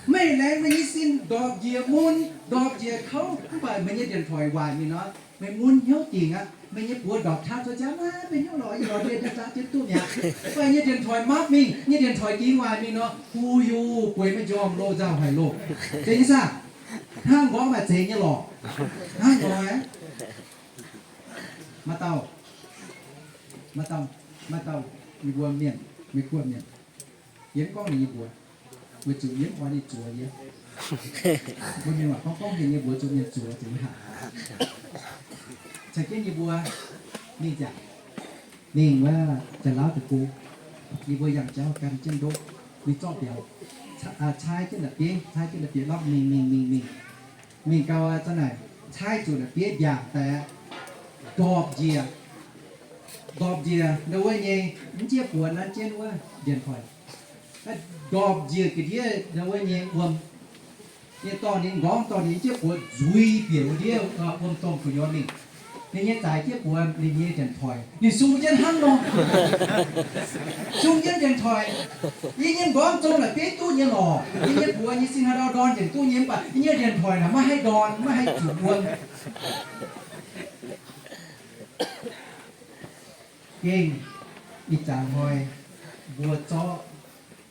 meih laengz meih nyei sin ndorpc njiec mun, ndorpc njiec kouv, mv baac meih nyei điện thoại waaic mingh nor, meih mun hnyouv dingc aqv. Meih nyei buoz ndorpc qaqv zuov jaav, maiv benx hnyouv lorqc, yie lorz ndie daaih zaah jienv duqv mi'aqv. Mv baac yie nyei điện thoại mapv mingh, yie nyei điện thoại gingx waaic mingh nor, hu yuu bueix maiv njormh loh, nzauh haic loh. Zeiz nyei saah? Hnangv nqorngv maaih zeiz nyei lorqc. Hnangv nqorngv aqv. Maaih dauh, maaih dauh, maaih dauh yie mbuo mienh, Meiv Guoqv mienh, yie mv gorngv ninh nyei mbuox, weic zuqc yie mv oix ninh zuox yie. Mbuo mienh waac gorngv, gorngv ninh nyei mbuox zuqc mienh zuox zingx haic. Caux jienv yie mbuo mingh nziaauc, mingh wuov Janx-Lauv deic-bung, yie mbuo yangh jauv gan jienv ndoqv, ninh zorqv mbiauz caaiv jienv la'bieiv, caaiv jienv la'bieiv lorqc, mingh mingh mingh mingh, mingh gau aqv, za'naaic caaiv zuqc la'bieiv mbiaangc daaih aqv, ndorpc njiec, ndorpc njiec ndau wuov nyei, mv jieqv buoz nanv jienv wuov điện thoại, ndorpc njiec ga'ndiev ndau wuov nyei wuom. Ninh dorh ninh nqorngv dorh ninh jienv buoz nzuiz bieqc wuov ndiev wuom domh gu'nyuoz mingh. Ninh nyei zaaix jienv buoz ninh nyei điện thoại, ninh sung jienv hnangv nor, sung jienv điện thoại. Yie nyei nqorngv zong la'bieiv duqv nyei lorqc, yie nyei buoz nyei sin haaix ndau ndorn nzengc duqv nyei, mv baac yie nyei điện thoại naaic maiv haih ndorn, maiv haih zuqc wuom. Gengh ih zanc hnoi mbuo zorqv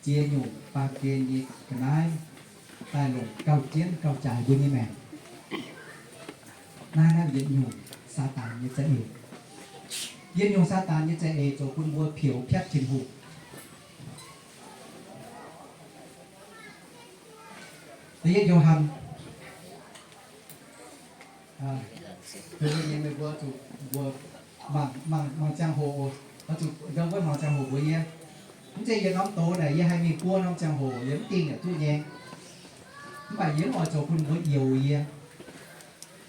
ziex nyungc baamh gen nyei ga'naaiv daaih longc gauh jienv gauh jaaix mbuo nyei maengc. Naaiv, naaiv yietc nyungc Saadaan nyei za'eix. Yietc nyungc Saadaan nyei za'eix zoux bun mbuo peux piatv Tin-Hungh. Da'yietv Yo^han, mbuo zuqc, mbuo mangc, mangc, mangc ziangh hoc oc. Oix zuqc ndau wuov mangc ziangh hoc mbuox yie. Mv zeiz yietc norm doz naaic yie haih mingh buo norm ziangh hoc yie mv dingh yaac duqv nyei. Mv baac yie mv oix zoux bun mbuo youx yie.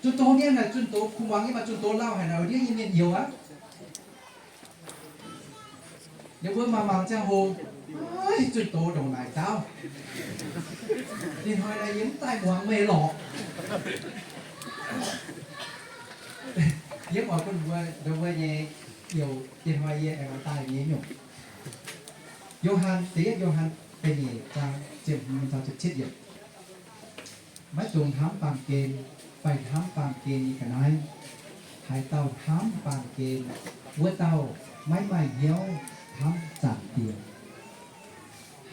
Zunh doz mienh naaic, zunh doz kuh muangx nyei maaih zunh doz lauh haic naaic, ndiev nyei mienh youx aqv. Ninh mbuo mangc mangc ziangh hoc, zunh doz ndongc naaic ndaauv, dinh hnoi naaiv yie mv daaih muangx meih lorqc. Yie mv oix bun mbuo ndau wuov nyei youx, dinh hnoi yie aengx oix daaih nyei nyungc. Yo^han, da'yietv Yo^han da'nyeic zaang ziepc hmz taux ziepc cietv yiemc. Maiv dungx hnamv baamh gen fai hnamv baamh gen nyei ga'naaiv. Haaix dauh hnamv baamh gen, wuov dauh maiv maaih hnyouv hnamv Zaangc Diex.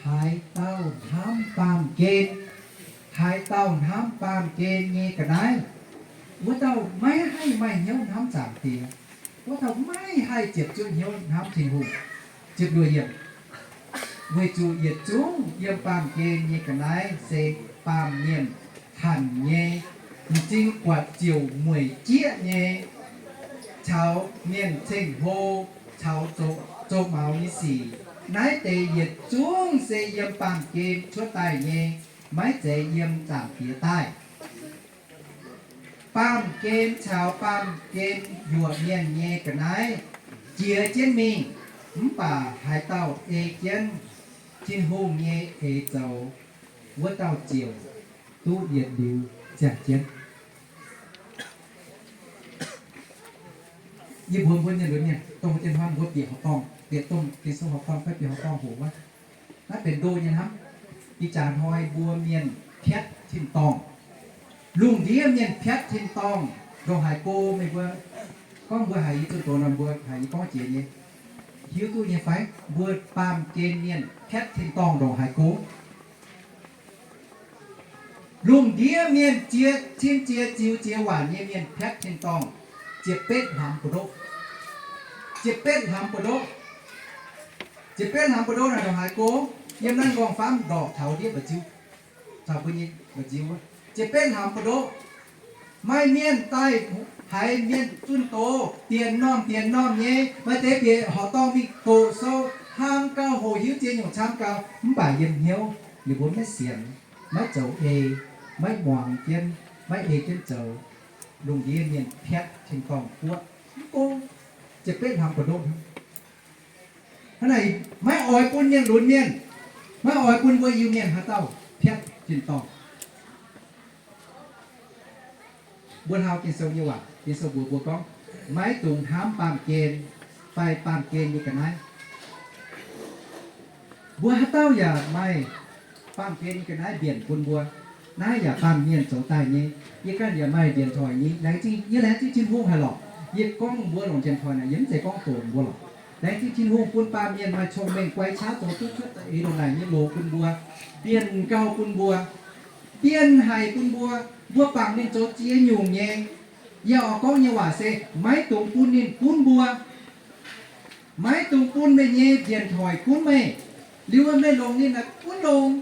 Haaix dauh hnamv baamh gen, haaix dauh hnamv baamh gen nyei ga'naaiv, wuov dauh maiv haih maaih hnyouv hnamv Zaangc Diex. Wuov dauh maiv haih ziepc zuoqv hnyouv hnamv Tin-Hungh. Ziepc luoqc yiemc. Weic zuqc yietc zungv yiem baamh gen nyei ga'naaiv se baamh mienh hanc nyei, m'zing buatc ziouc mueic jieqv nyei, caux mienh ceng-hlo, caux zoux, zoux maux nyei sic. Naaiv deix yietc zungv se yiem baamh gen cuotv daaih nyei, maiv zeiz yiem Zaangc Diex daaih. Baamh gen caux baamh gen yuoqc mienh nyei ga'naaiv jiex jienv mingh, mv baac haaix dauh ei jienv Tin-Hungh nyei eix zoux, wuov dauh ziouc duqv yietc liuz ziangh jienv. Yie mbuox mbuo mienh lunx mienh, dongh mbuo dien hnoi mbuo bieqc horqc dorngh, bieqc domh Ging-Sou horqc dorngh fai bieqc horqc dorngh hoc wuov, naaiv benx ndo nyei hnamv. Ih jaax hnoi mbuo mienh piatv tin-dorngh. Lungh ndiev mienh piatv tin-dorngh ndongc haaix go, meih mbuo gorngv mbuo haiz yie zunh doz nor, mbuo haiz yie gorngv jiex nyei. Hiuv duqv nyei fai? Mbuo baamh gen mienh piatv tin-dorngh ndongc haaix go. Lungh ndiev mienh ziex cin ziex ziux ziex waanc nyei mienh piatv tin-dorngh ziepc betv hlaax buoz-ndoqv. Ziepc betv hlaax buoz-ndoqv. Ziepc betv hlaax buoz-ndoqv naaic ndongc haaix go? Yiem naaiv nqorngv-famv ndorqc taux ndiev mba'nziu, taux mbuo nyei mba'nziu. Ziepc betv hlaax buoz-ndoqv. Maaih mienh daaih haiz mienh zunh doz dienc normh dienc normh nyei, maaih deix bieqc horqc dorngh mingh doqc sou, hlang gau, hoqc hiuv ziex nyungc camv gau, mv baac yiem hnyouv ninh mbuo maiv sienx, maiv zoux ei, maiv muangx jienv, maiv ei jienv zoux. Lungh ndiev mienh piatv tin-dorngh guoqv mv go, ziepc betv hlaax buoz-ndoqv. Hnangv naaic, maiv oix bun mienh lunx mienh, maiv oix bun mbuo Iu-Mienh haaix dauh piatv tin-dorngh. Mbuo hnau Ging-Sou nyei waac, Ging-Sou mbuox mbuo gorngv, maiv dungx hnamv baamh gen fai baamh gen nyei ga'naaiv. Mbuo haaix dauh yaac maaih baamh gen nyei ga'naaiv mbienc bun mbuo. Naaiv yaac baamh mienh zoux daaih nyei. Yie ganh yaac maaih njien-tongx nyei. Laengz zingh, yie laengz zingh Tin-Hungh haic lorqc. Yie gorngv mbuo longc njien-tongx naaic, yie mv zeiz gorngv doqc mbuo lorqc. Laengz zingh Tin-Hungh bun baamh mienh maaih cong-mengh guai qaqv zoux duqv cuotv da'eix ndongc naaic nyei loz bun mbuo, mbienc gauh bun mbuo, mbienc haic bun mbuo. Mbuo bangc ninh zoux ziex nyungc nyei. Yie oix gorngv nyei waac se maiv dungx bun ninh gunv mbuo. Maiv dungx bun meih nyei njien-tongx gunv meih. Liuz meih longc ninh naaic gunv longx,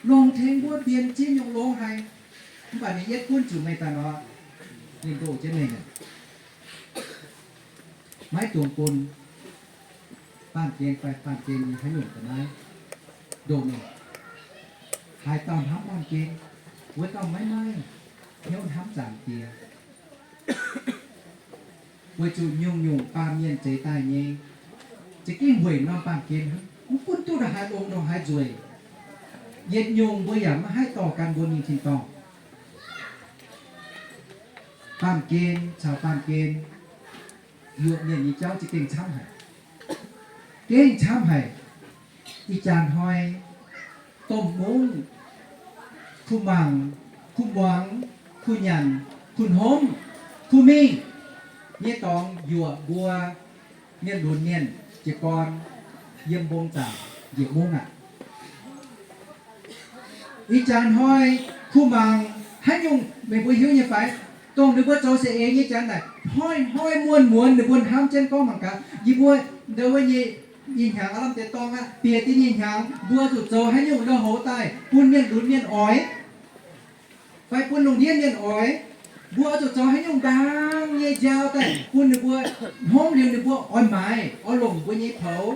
longc tengx mbuo mbienc ziex nyungc loz haic. Mv baac ninh yietv gunv zuqc meih daaih nor, ninh ndoh jienv meih mi'aqv. Maiv dungx bun baamh gen fai baamh gen nyei haaix nyungc ga'naaiv ndoh meih. Haaix dauh hnamv baamh gen, wuov dauh maiv maaih hnyouv hnamv Zaangc Diex. Weic zuqc nyungc-nyungc baamh mienh zeix daaih nyei, za'gengh weic norm baamh gen hnangv, mv gunv duqv ndongc haaix longx ndongc haaix nzueic. Yietc nyungc mbuo yaac maiv haih dorh gan mbuo mingh tin-dorngh. Baamh gen caux baamh gen, yuoqc mienh nyei jauv za'gengh camv haic. Gengh camv haic. Ih jaax hnoi, domh mungv, kuh mangc, kuh muangx, kuh nyanc, kuh hnomv, kuh mingh nyei dorngx yuoqc mbuo mienh lunx mienh jiez gorn yiem mbong zaangc njiec mungv aqv. Ih jaax hnoi kuh mangc haaix nyungc meih mbuo hiuv nyei fai? Dongh ninh mbuo zoux saeng-eix nyei janx naaic, hnoi-hnoi muonz-muonz ninh mbuo hnamv jienv gorngv mangc gaax, yie mbuo ndau wuov nyei ih hnyangx aav lamh deix dorngh aqv, bieqc deix nyei hnyangx mbuo zuqc zoux haaix nyungc lui-houx daaih bun mienh lunx mienh oix, fai bun lungh ndiev mienh oix. Mbuo oix zuqc zoux haaix nyungc ndaang nyei njaaux daaih bun ninh mbuo hnomv liuz ninh mbuo oix maaiz, oix longc mbuo nyei poux.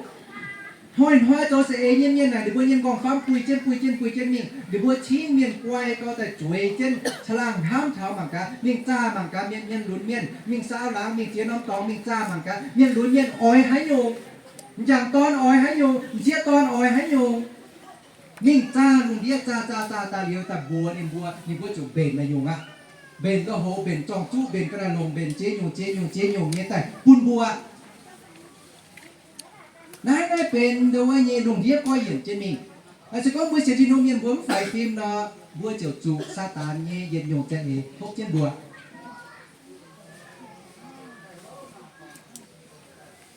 Hnoi-hnoi zoux saeng-eix nyei mienh naaic, ninh mbuo nyei nqorngv-famv buih jienv buih jienv buih jienv mingh. Ninh mbuo cingv mienh guai gau daaih zueiz jienv caangh laangh hnamv taux mangc gaax, mingh zaah mangc gaax mienh, mienh lunx mienh, mingh saau laangz, mingh ziex norm dorngx mingh zaah mangc gaax mienh lunx mienh oix haaix nyungc, m'jangc dorn oix haaix nyungc, m'sieqv dorn oix haaix nyungc. Mingh zaah lungh ndiev, zaah zaah zaah daaih liuz daaih mbuox ninh mbuo, ninh mbuo zuqc mbenc naaiv nyungc aqv. Mbenc lui-houx, mbenc zorng-zuqv, mbenc ga'naaiv longc, mbenc ziex nyungc ziex nyungc ziex nyungc nyei daaih bun mbuo. Naaiv, naaiv benx ndau wuov nyei lungh ndiev goiv yienc jienv mingh. Se gorngv mbuo sienx Tin-Hungh mienh mbuo mv faix fim nor, mbuo ziouc zuqc Saadaan nyei yietc nyungc za'eix hopv jienv mbuo.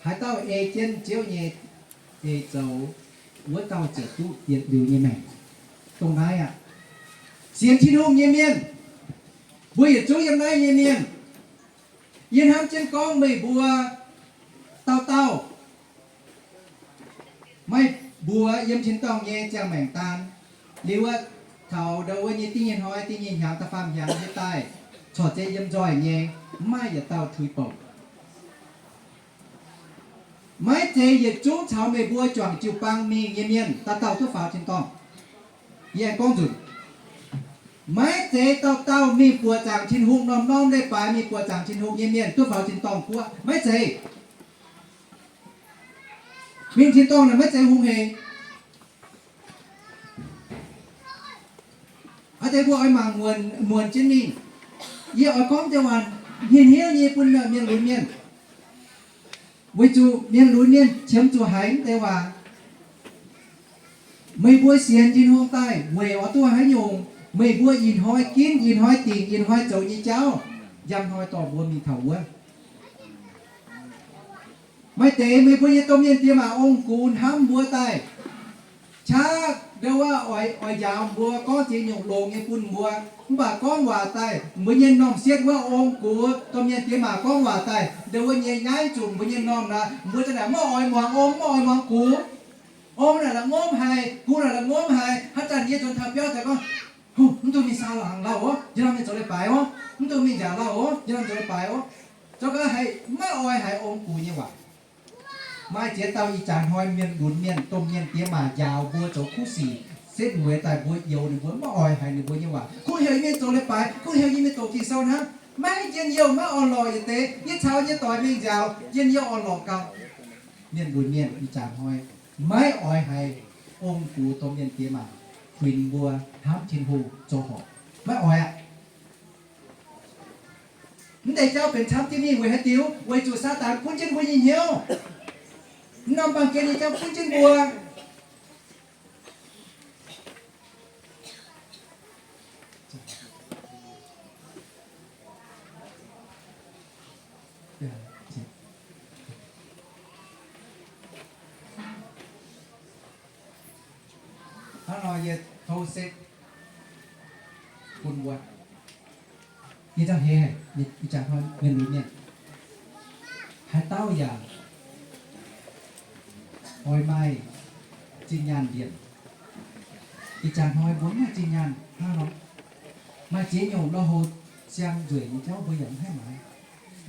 Haaix dauh ei jienv Ziouv nyei eix zoux, wuov dauh ziouc duqv yietc liuz nyei maengc. Dongh naaiv aqv, sienx Tin-Hungh nyei mienh, mbuo yietc zungv yiem naaiv nyei mienh, yie hnamv jienv gorngv meih mbuo dauh dauh maiv mbuox yiem tin-dorngh nyei ziangh maengc daan. Liuz wuov, taux ndau wuov nyei da'nyeic hnoi, da'nyeic hnyangx, da'faam hnyangx nyei daaih, corc zeiz yiem nzoih nyei, mv maaih yietc dauh tuix bouc. Maiv zeiz yietc zungv caux meih mbuo juangc jiu-baang mingh nyei mienh dauh dauh duqv faaux tin-dorngh. Yie aengx gorngv nzunc, maiv zeiz dauh dauh mingh buoqc zaangc Tin-Hungh, norm-norm leiz-baaix mingh buoqc zaangc Tin-Hungh nyei mienh duqv faaux tin-dorngh guoqv. Maiv zeiz. Mingh tin-dorngh naaic maiv zeiz hungh hec. Aa deix mbuo oix mangc muonc, muonc jienv mingh. Yie oix gorngv deix waac hniev-hniev nyei bun mienh lunx mienh, weic zuqc mienh lunx mienh qiemx zuqc haiz mv deix waac. Meih mbuo sienx Tin-Hungh daaih weic oix duqv haaix nyungc? Meih mbuo ih hnoi ginv, ih hnoi dingc, ih hnoi zoux nyei jauv, njang hnoi dorh mbuo mingh taux wuov. Maaih deix meih mbuo nyei domh mienh diex maac ong-gux hnamv mbuo daaih, qaqv ndau wuov oix, oix njaaux mbuo, gorngv ziex nyungc longx nyei bun mbuo. Mv baac gorngv waac daaih, mbuo nyei m'normh sietv wuov ong-gux domh mienh diex maac gorngv waac daaih, ndau wuov nyei nyaaiv zuqc mbuo nyei m'normh nor, mbuo za'naaic maiv oix muangx ong, maiv oix muangx gux. Ong naaic la'ngomv haic, gux naaic la'ngomv haic. Haaix zanc yie nzuonx taux biauv daaih gorngv, mv dungx mingh saau laangz lauh oc, njang mingh zoux leiz-baaix oc, mv dungx mingh nziaauc lauh oc, njang mingh zoux leiz-baaix oc. Zoux gau haiz maiv oix haiz ong-gux nyei waac. Maaih ziex dauh ih jaax hnoi mienh lunx mienh, domh mienh diex maac njaaux mbuo zoux kuv sic, setv mueiz daaih mbuo youx ninh mbuo, maiv oix haiz ninh mbuo nyei waac. Kuv heuc yie mingh zoux leiz-baaix, kuv heuc yie mingh doqc Ging-Sou hnangv. Maiv njien-youh, maiv orn-lorqc yietc deix. Yie caux yie nyei doic mingh nziaauc, njien-youh orn-lorqc gauh. Mienh lunx mienh ih jaax hnoi maiv oix haiz ong-gux domh mienh diex maac huinx mbuo hnamv Tin-Hungh zoux horpc. Maiv oix aqv. Mv deix jauv benx camv jienv mingh weic haaix diuc? Weic zuqc Saadaan gunv jienv mbuo nyei hnyouv. Norm baamh gen nyei jauv gunv jienv mbuo. Hnangv nor yie tov setv bun mbuo. Ih zanc hei, ih jaax hnoi mienh lunx mienh, haaix dauh yaac oix maaih zinh nyaanh mbienc. Ih jaax hnoi mbuo mv maaih zinh nyaanh hnangv nor, maaih ziex nyungc lo houc siang nzueic nyei jauv mbuo yaac mv haih maaiz.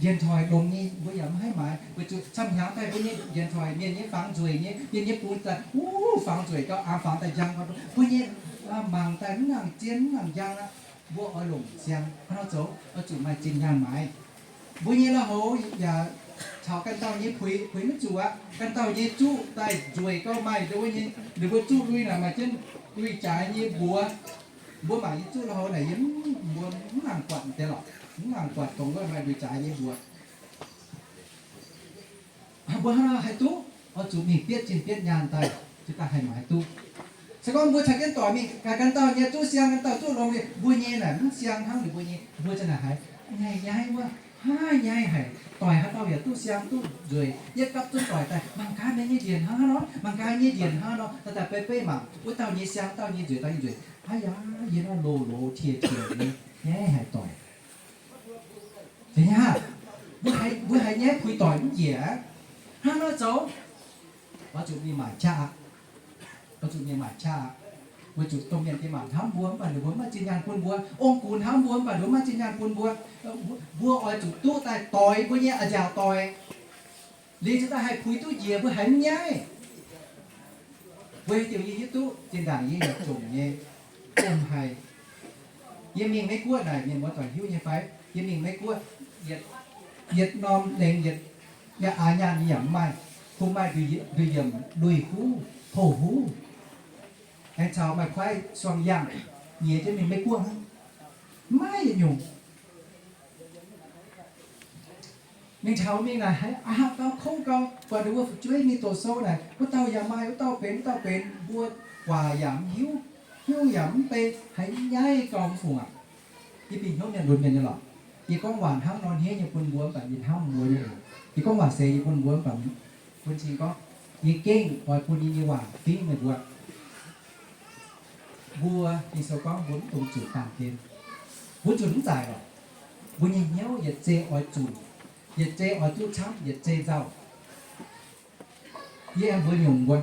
Điện thoại longx nyei mbuo yaac mv haih maaiz. Weic zuqc camv hnyangx daaih mbuo nyei điện thoại mienh nyei fangx nzueic nyei, mienh nyei bungx daaih, wuov, fangx nzueic gau, aengx fangx daaih njang gau. Mbuo nyei mangc daaih mv nangc zien, mv nangc njang aqv. Mbuo oix longc siang hnangv nor zoux, oix zuqc maaih zinh nyaanh maaiz. Mbuo nyei lo houc yaac caux ganh dauh nyei puix, puix maiv zuqc aqv. Ganh dauh nyei zuqv daaih nzueic gau maaih, ninh mbuo zuqv lui naaic maaih jienv lui-jaaix nyei mbuox. Mbuo mangc nyei zuqv lo houc naaic yie mv, mbuo mv nangc buatc deix lorqc, mv nangc buatc dongh wuov maaih lui-jaaix nyei mbuox. Mbuo hnangv nor haih duqv, oix zuqc mingh bietv zinh bietv nyaanh daaih, ziouc daaih haih maaiz duqv. Se gorngv mbuo caux jienv doic mingh, ganh dauh nyei duqv siang, ganh dauh duqv longx nyei, mbuo nyei naaic mv siang hnangv ninh mbuo nyei, mbuo ziouc naaic haiz nyaiv nyaiv wuov, haaix nyaiv haic, doic haaix dauh yaac duqv siang duqv nzueic, yietv gapv zunv doic daaih, mangc gaax meih nyei ndienc hnangv haaix nor, mangc gaax nyei ndienc hnangv haaix nor, daaih daaih beiv beiv mangc, wuov dauh nyei siang, dauh nyei nzueic, dauh nyei nzueic, aav yaac yie nor loz loz tie tie nyei, nyaiv haic doic. Zeiz nyei hnangv, mbuo haiz, mbuo haiz nyaiv puix doic mv njiec aqv. Hnangv nor zoux, oix zuqc mingh maaic qaqv aqv. Oix zuqc mingh maaic qaqv aqv. Weic zuqc domh mienh diex maac hnamv mbuo mv baac ninh mbuo mv maaih zinh nyaanh bun mbuo. Ong-gux hnamv mbuo mv baac ninh mbuo mv maaih zinh nyaanh bun mbuo. Mbuo oix zuqc duqv daaih doix mbuo nyei a'nziaauc doic, liuz ziouc daaih haih puix duqv njiec, mbuo haiz mv nyaiv. Weic diuc yie hiuv duqv zinh ndaangc yie yaac jomc nyei, jomc haic. Yie mingh Meiv-Guoqv naaic, mienh muoz doic hiuv nyei fai? Yie mingh Meiv-Guoqv yietc, yietc norm lengx yietc, yaac aax nyaanh yie yaac mv maaih, kungx maaih nduqc yiemc lui-huv, houh huv, aengx caux maaih kuaaiv suang yangh nyiex jienv mingh Meiv-Guoqv hnangv. Mv maaih yietc nyungc. Mingh taux mingh naaic haiz a'hnangv gau kouv gau, buatc ninh mbuo fu'jueiv mingh doqc sou naaic, wuov dauh yaac maaih, wuov dauh benx, wuov dauh benx, mbuo waac yaac mv hiuv, hiuv yaac mv bei, haiz nyaiv gau mv fungc aqv. Yie bieqc hnyouv mienh lunx mienh nyei lorqc. Yie gorngv waac hnangv nor hniev nyei bun mbuo mv baac yie hnamv mbuo nyei oc. Yie gorngv waac seix nyei bun mbuo mv baac bun cing gorngv, yie gengh oix bun yie nyei waac fingv meih mbuo. Mbuo Ging-Sou gorngv mbuo mv dungx zunc baamh gen. Mbuo zunc mv zaic lorqc. Mbuo nyei hnyouv yietc zei oix zunc, yietc zei oix duqv camv, yietc zei nzauh. Yie aengx mbuox nyungc mbuo,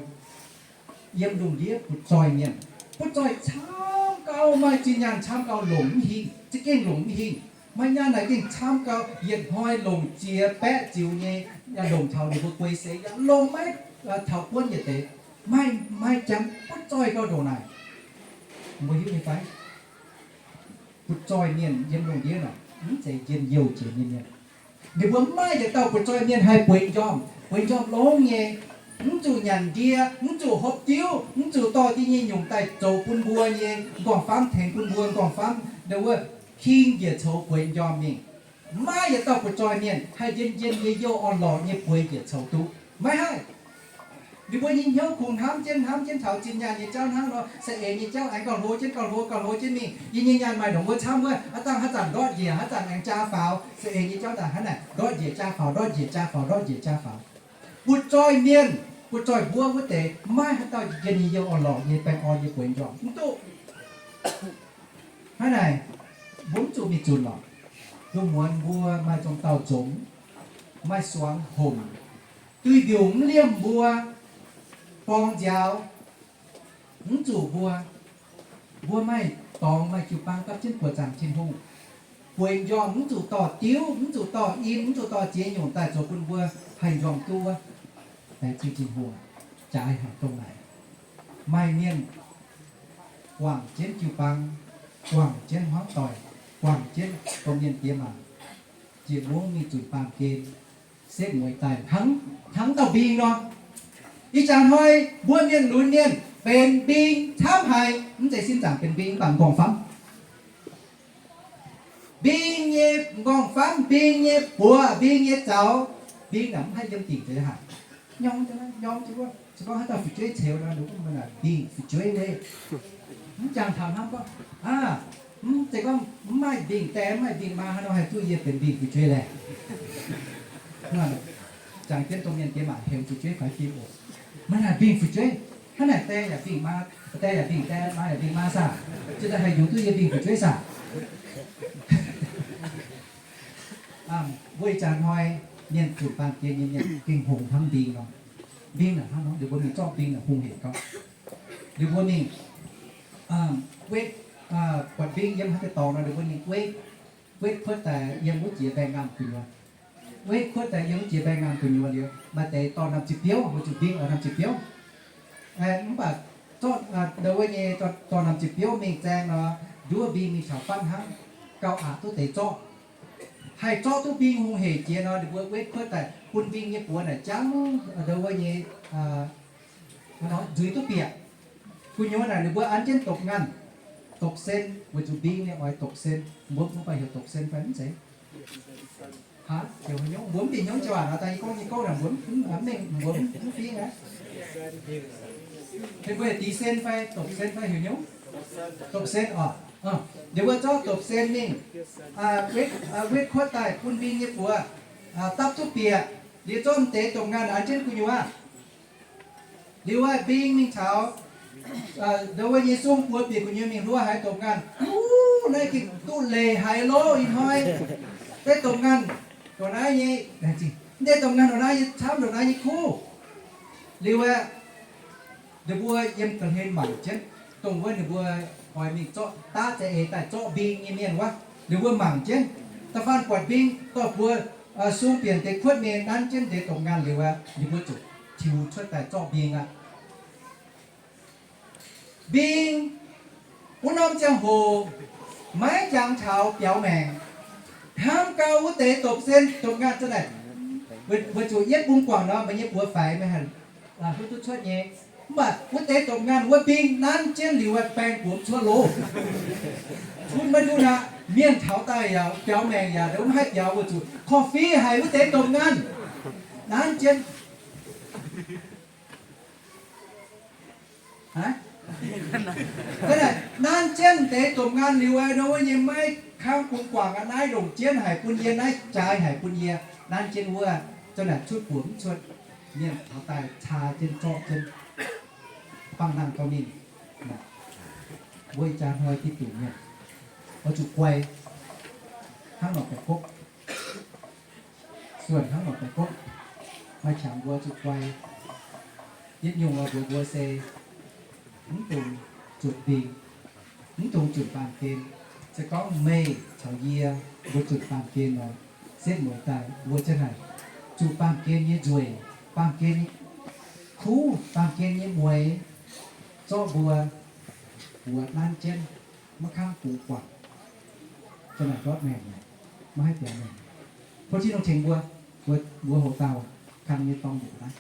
yiem lungh ndiev butv-zoih mienh, butv-zoih camv gau, maaih zinh nyaanh camv gau, longc mv hingh, za'gengh longc mv hingh. Maaih nyaanh naaic gengh camv gau, yietc hnoi longc ziex baeqv ziux nyei, yaac longc taux ninh mbuo guei seix, yaac longc maiv taux buonv yietc deix. Maaih, maaih janx butv-zoih gau ndongc naaic. Mbuo hiuv nyei fai? Butv-zoih mienh yiem lungh ndiev naaic mv zeiz njien-youh jiex nyei mienh. Ninh mbuo mv maaih yietc dauh butv-zoih mienh haih bueix njormh, bueix njormh longx nyei. Mv zuqc nyanc ndie, mv zuqc hopv diuv, mv zuqc dorh diuh nyei nyungc daaih zoux bun mbuo nyei m'nqorngv-famv, tengx bun mbuo m'nqorngv-famv wuov king njiec coux bueix njormh mingh. Mv maaih yietc dauh butv-zoih mienh haih njien-njien nyei youh orn-lorqc nyei bueix njiec coux duqv. Maiv haih. Ninh mbuo nyei hnyouv kungx hnamv jienv hnamv jienv taux zinh nyaanh nyei jauv hnangv nor, saeng-eix nyei jauv aengx gauh hlo jienv gauh hlo gauh hlo jienv mingh. Yie nyei nyaanh maaih ndongc wuov camv wuov, aav dangh haaix zanc ndortv njiec, haaix zanc aengx jaa faaux. Saeng-eix nyei jauv daaih hnangv naaic, ndortv njiec jaa faaux, ndortv njiec jaa faaux, ndortv njiec jaa faaux. Butv-zoih mienh, butv-zoih mbuov wuov deix, maiv haaix dauh njien-njien nyei youh orn-lorqc nyei baengh orn nyei bueix njormh, mv duqv. Hnangv naaic, mbuo mv zuqc mingh zunc lorqc. Lungh muonz mbuo maaih zong dauh nzongc, maaih suangx homc, duih mbiungc mv liemh mbuo, borngz nziaaux mv zuqc mbuo, mbuo maaih dorngx maaih jiu-baang gapv jienv buoqc zaangc Tin-Hungh. Bueix njormh mv zuqc dorh diuv, mv zuqc dorh in, mv zuqc dorh ziex nyungc daaih zoux bun mbuo haih njormh duqv wuov. Laengz zingh Tin-Hungh, jaaix haic dongh naaic. Maaih mienh guangc jienv jiu-baang, guangc jienv hmuangv doic, guangc jienv domh mienh diex maac, njiec mungv mingh zunc baamh gen, setv mueiz daaih hnangv, hnangv dauh mbing nor. Ih jaax hnoi mbuo mienh lunx mienh benx mbing camv haic, mv zeiz sin zaangc benx mbing, mv baac m'nqorngv-famv. Mbing nyei m'nqorngv-famv, mbing nyei buoz, mbing nyei zaux, mbing naaic mv haih yiem dingc deix haic. Nyorng, nyorng, se gorngv haaix dauh fu'jueiv ceux nor, ninh mbuo naaic mbingh fu'jueiv nyei. Mv jangx taux hnangv gorngv, aa, mv zeiz gorngv mv maaih mbingh die, mv maaih mbingh maa, haaix nor haih duqv yie benx mbingh fu'jueiv laeh? Jangx jienv dongh mienh diex maac heuc fu'jueiv faix fim oc. Mv naaic mbingh fu'jueiv, hnangv naaic die yaac mbingh maa, die yaac mbingh die, maa yaac mbingh maa saah? Jiez daaih haih yungz duqv yie mbingh fu'jueiv saah? Mbuo ih jaax hnoi mienh zunc baamh gen nyei mienh gengh hngongx hnangv mbing nor. Mbing naaic hnangv nor, ninh mbuo mingh zorqv mbing naaic hungh hec gauh. Ninh mbuo mingh wetv, buatc mbing yiem haaix deix dorngx nor, ninh mbuo mingh wetv, wetv kuotv daaih yiem wuov jiex mbaengx-ngaamh gu'nyuoz. Wetv kuotv daaih yiem wuov jiex mbaengx-ngaamh gu'nyuoz liuz, maaih deix dorh norm jiex biouv, mbuo zuqc mbing oix norm jiex biouv. Mv baac zorqv ndau wuov nyei dorh norm jiex biouv mingh zaeng nor, nduov mbing mingh taux fatv hnangv, gauh aqc duqv deix zorqv. Haih zorqv duqv mbing hungh hec jiex nor, ninh mbuo wetv kuotv daaih bun mbing nyei buoz naaic jangv ndau wuov nyei nzuiz duqv bieqc. Gu'nyuoz naaic ninh mbuo an jienv dopc nganh, dopc sen, weic zuqc mbing nyei oix dopc sen. Mbuo mv baac heuc dopc sen fai mv zeiz? Aa, heuc haaix nyungc? Mbuo mv bieqc hnyouv jauv-aac nor, daaih yie gorngv, yie gorngv naaic mbuo mv mengh, mbuo mv fingx aqv. Ninh mbuo heuc dix sen fai dopc sen fai heuc hnyouv? Dopc sen oc. Ninh mbuo zorqv dopc sen mingh wetv kuotv daaih bun mbing nyei buoz dapv duqv bieqc, liuz zorqv deix dopc nganh an jienv gu'nyuoz. Liuz aeqv, mbing mingh taux ndau wuov nyei sung buoz bieqc gu'nyuoz mingh hluo haiz dopc nganh, Uv, naaiv gengh duqv leiz haic loh ih hnoi. Deix dopc nganh ndongc naaiv nyei, deix dopc nganh ndongc naaiv nyei camv, ndongc naaiv nyei kuv. Liuz aeqv, ninh mbuo yiem ga'hlen mangc jienv, dongh wuov ninh mbuo oix mingh zorqv daav za'eix daaih zorqv mbing nyei mienh wuov, ninh mbuo mangc jienv. Da'faanh buatc mbing dorh buoz sung bieqc deix kuotv mingh nanv jienv deix dopc nganh liuz aeqv, ninh mbuo zuqc tiux cuotv daaih zorqv mbing aqv. Mbing wuov norm ziangh hoc maiv jangx taux biaux maengc. Hnamv gau wuov deix dopc sen dopc nganh za'naaic, weic zuqc yietv bung guangc nor, meih nyei buoz faix meih haih hlutv duqv cuotv nyei. Mv baac wuov deix dopc nganh wuov mbing nanv jienv liuz, baeng buoz cuotv loh. Cun maiv duqv naqv, mienh taux daaih yaac biaux maengc yaac mv haih biaux, weic zuqc korv-fiqv haic wuov deix dopc nganh nanv jienv. Nanv jienv deix dopc nganh liuz, wuov nyei maiv kangv bung guangc aqv, naaiv longc jienv haic bun yie, naaiv jaaix haic bun yie. Nanv jienv wuov, za'naaic cutv buoz mv cuotv, mienh taux daaih caa jienv zorqv jienv, bangh nangh dorh mingh. Mbuo ih jaax hnoi Giduc mienh oix zuqc guai hnangv norqc baeqc gopv, suonc hnangv norqc baeqc gopv, maaih qangx mbuo zuqc guai. Yietc nyungc oix mbuox mbuo se mv dungx zunc mbing, mv dungx zunc baamh gen. Se gorngv meih caux yie mbuo zunc baamh gen nor, setv mueiz daaih mbuo ziouc haic zuqc baamh gen nyei nzueic, baamh gen nyei kuv, baamh gen nyei mueiz zorqv mbuo buoz nanv jienv, maiv kangv bungx guangc. Za'naaic ndortv maengc, maiv haih biaux maengc. Tov Tin-Hungh tengx mbuo, mbuo hoc dauh kang nyei dorngx njiec naaiv.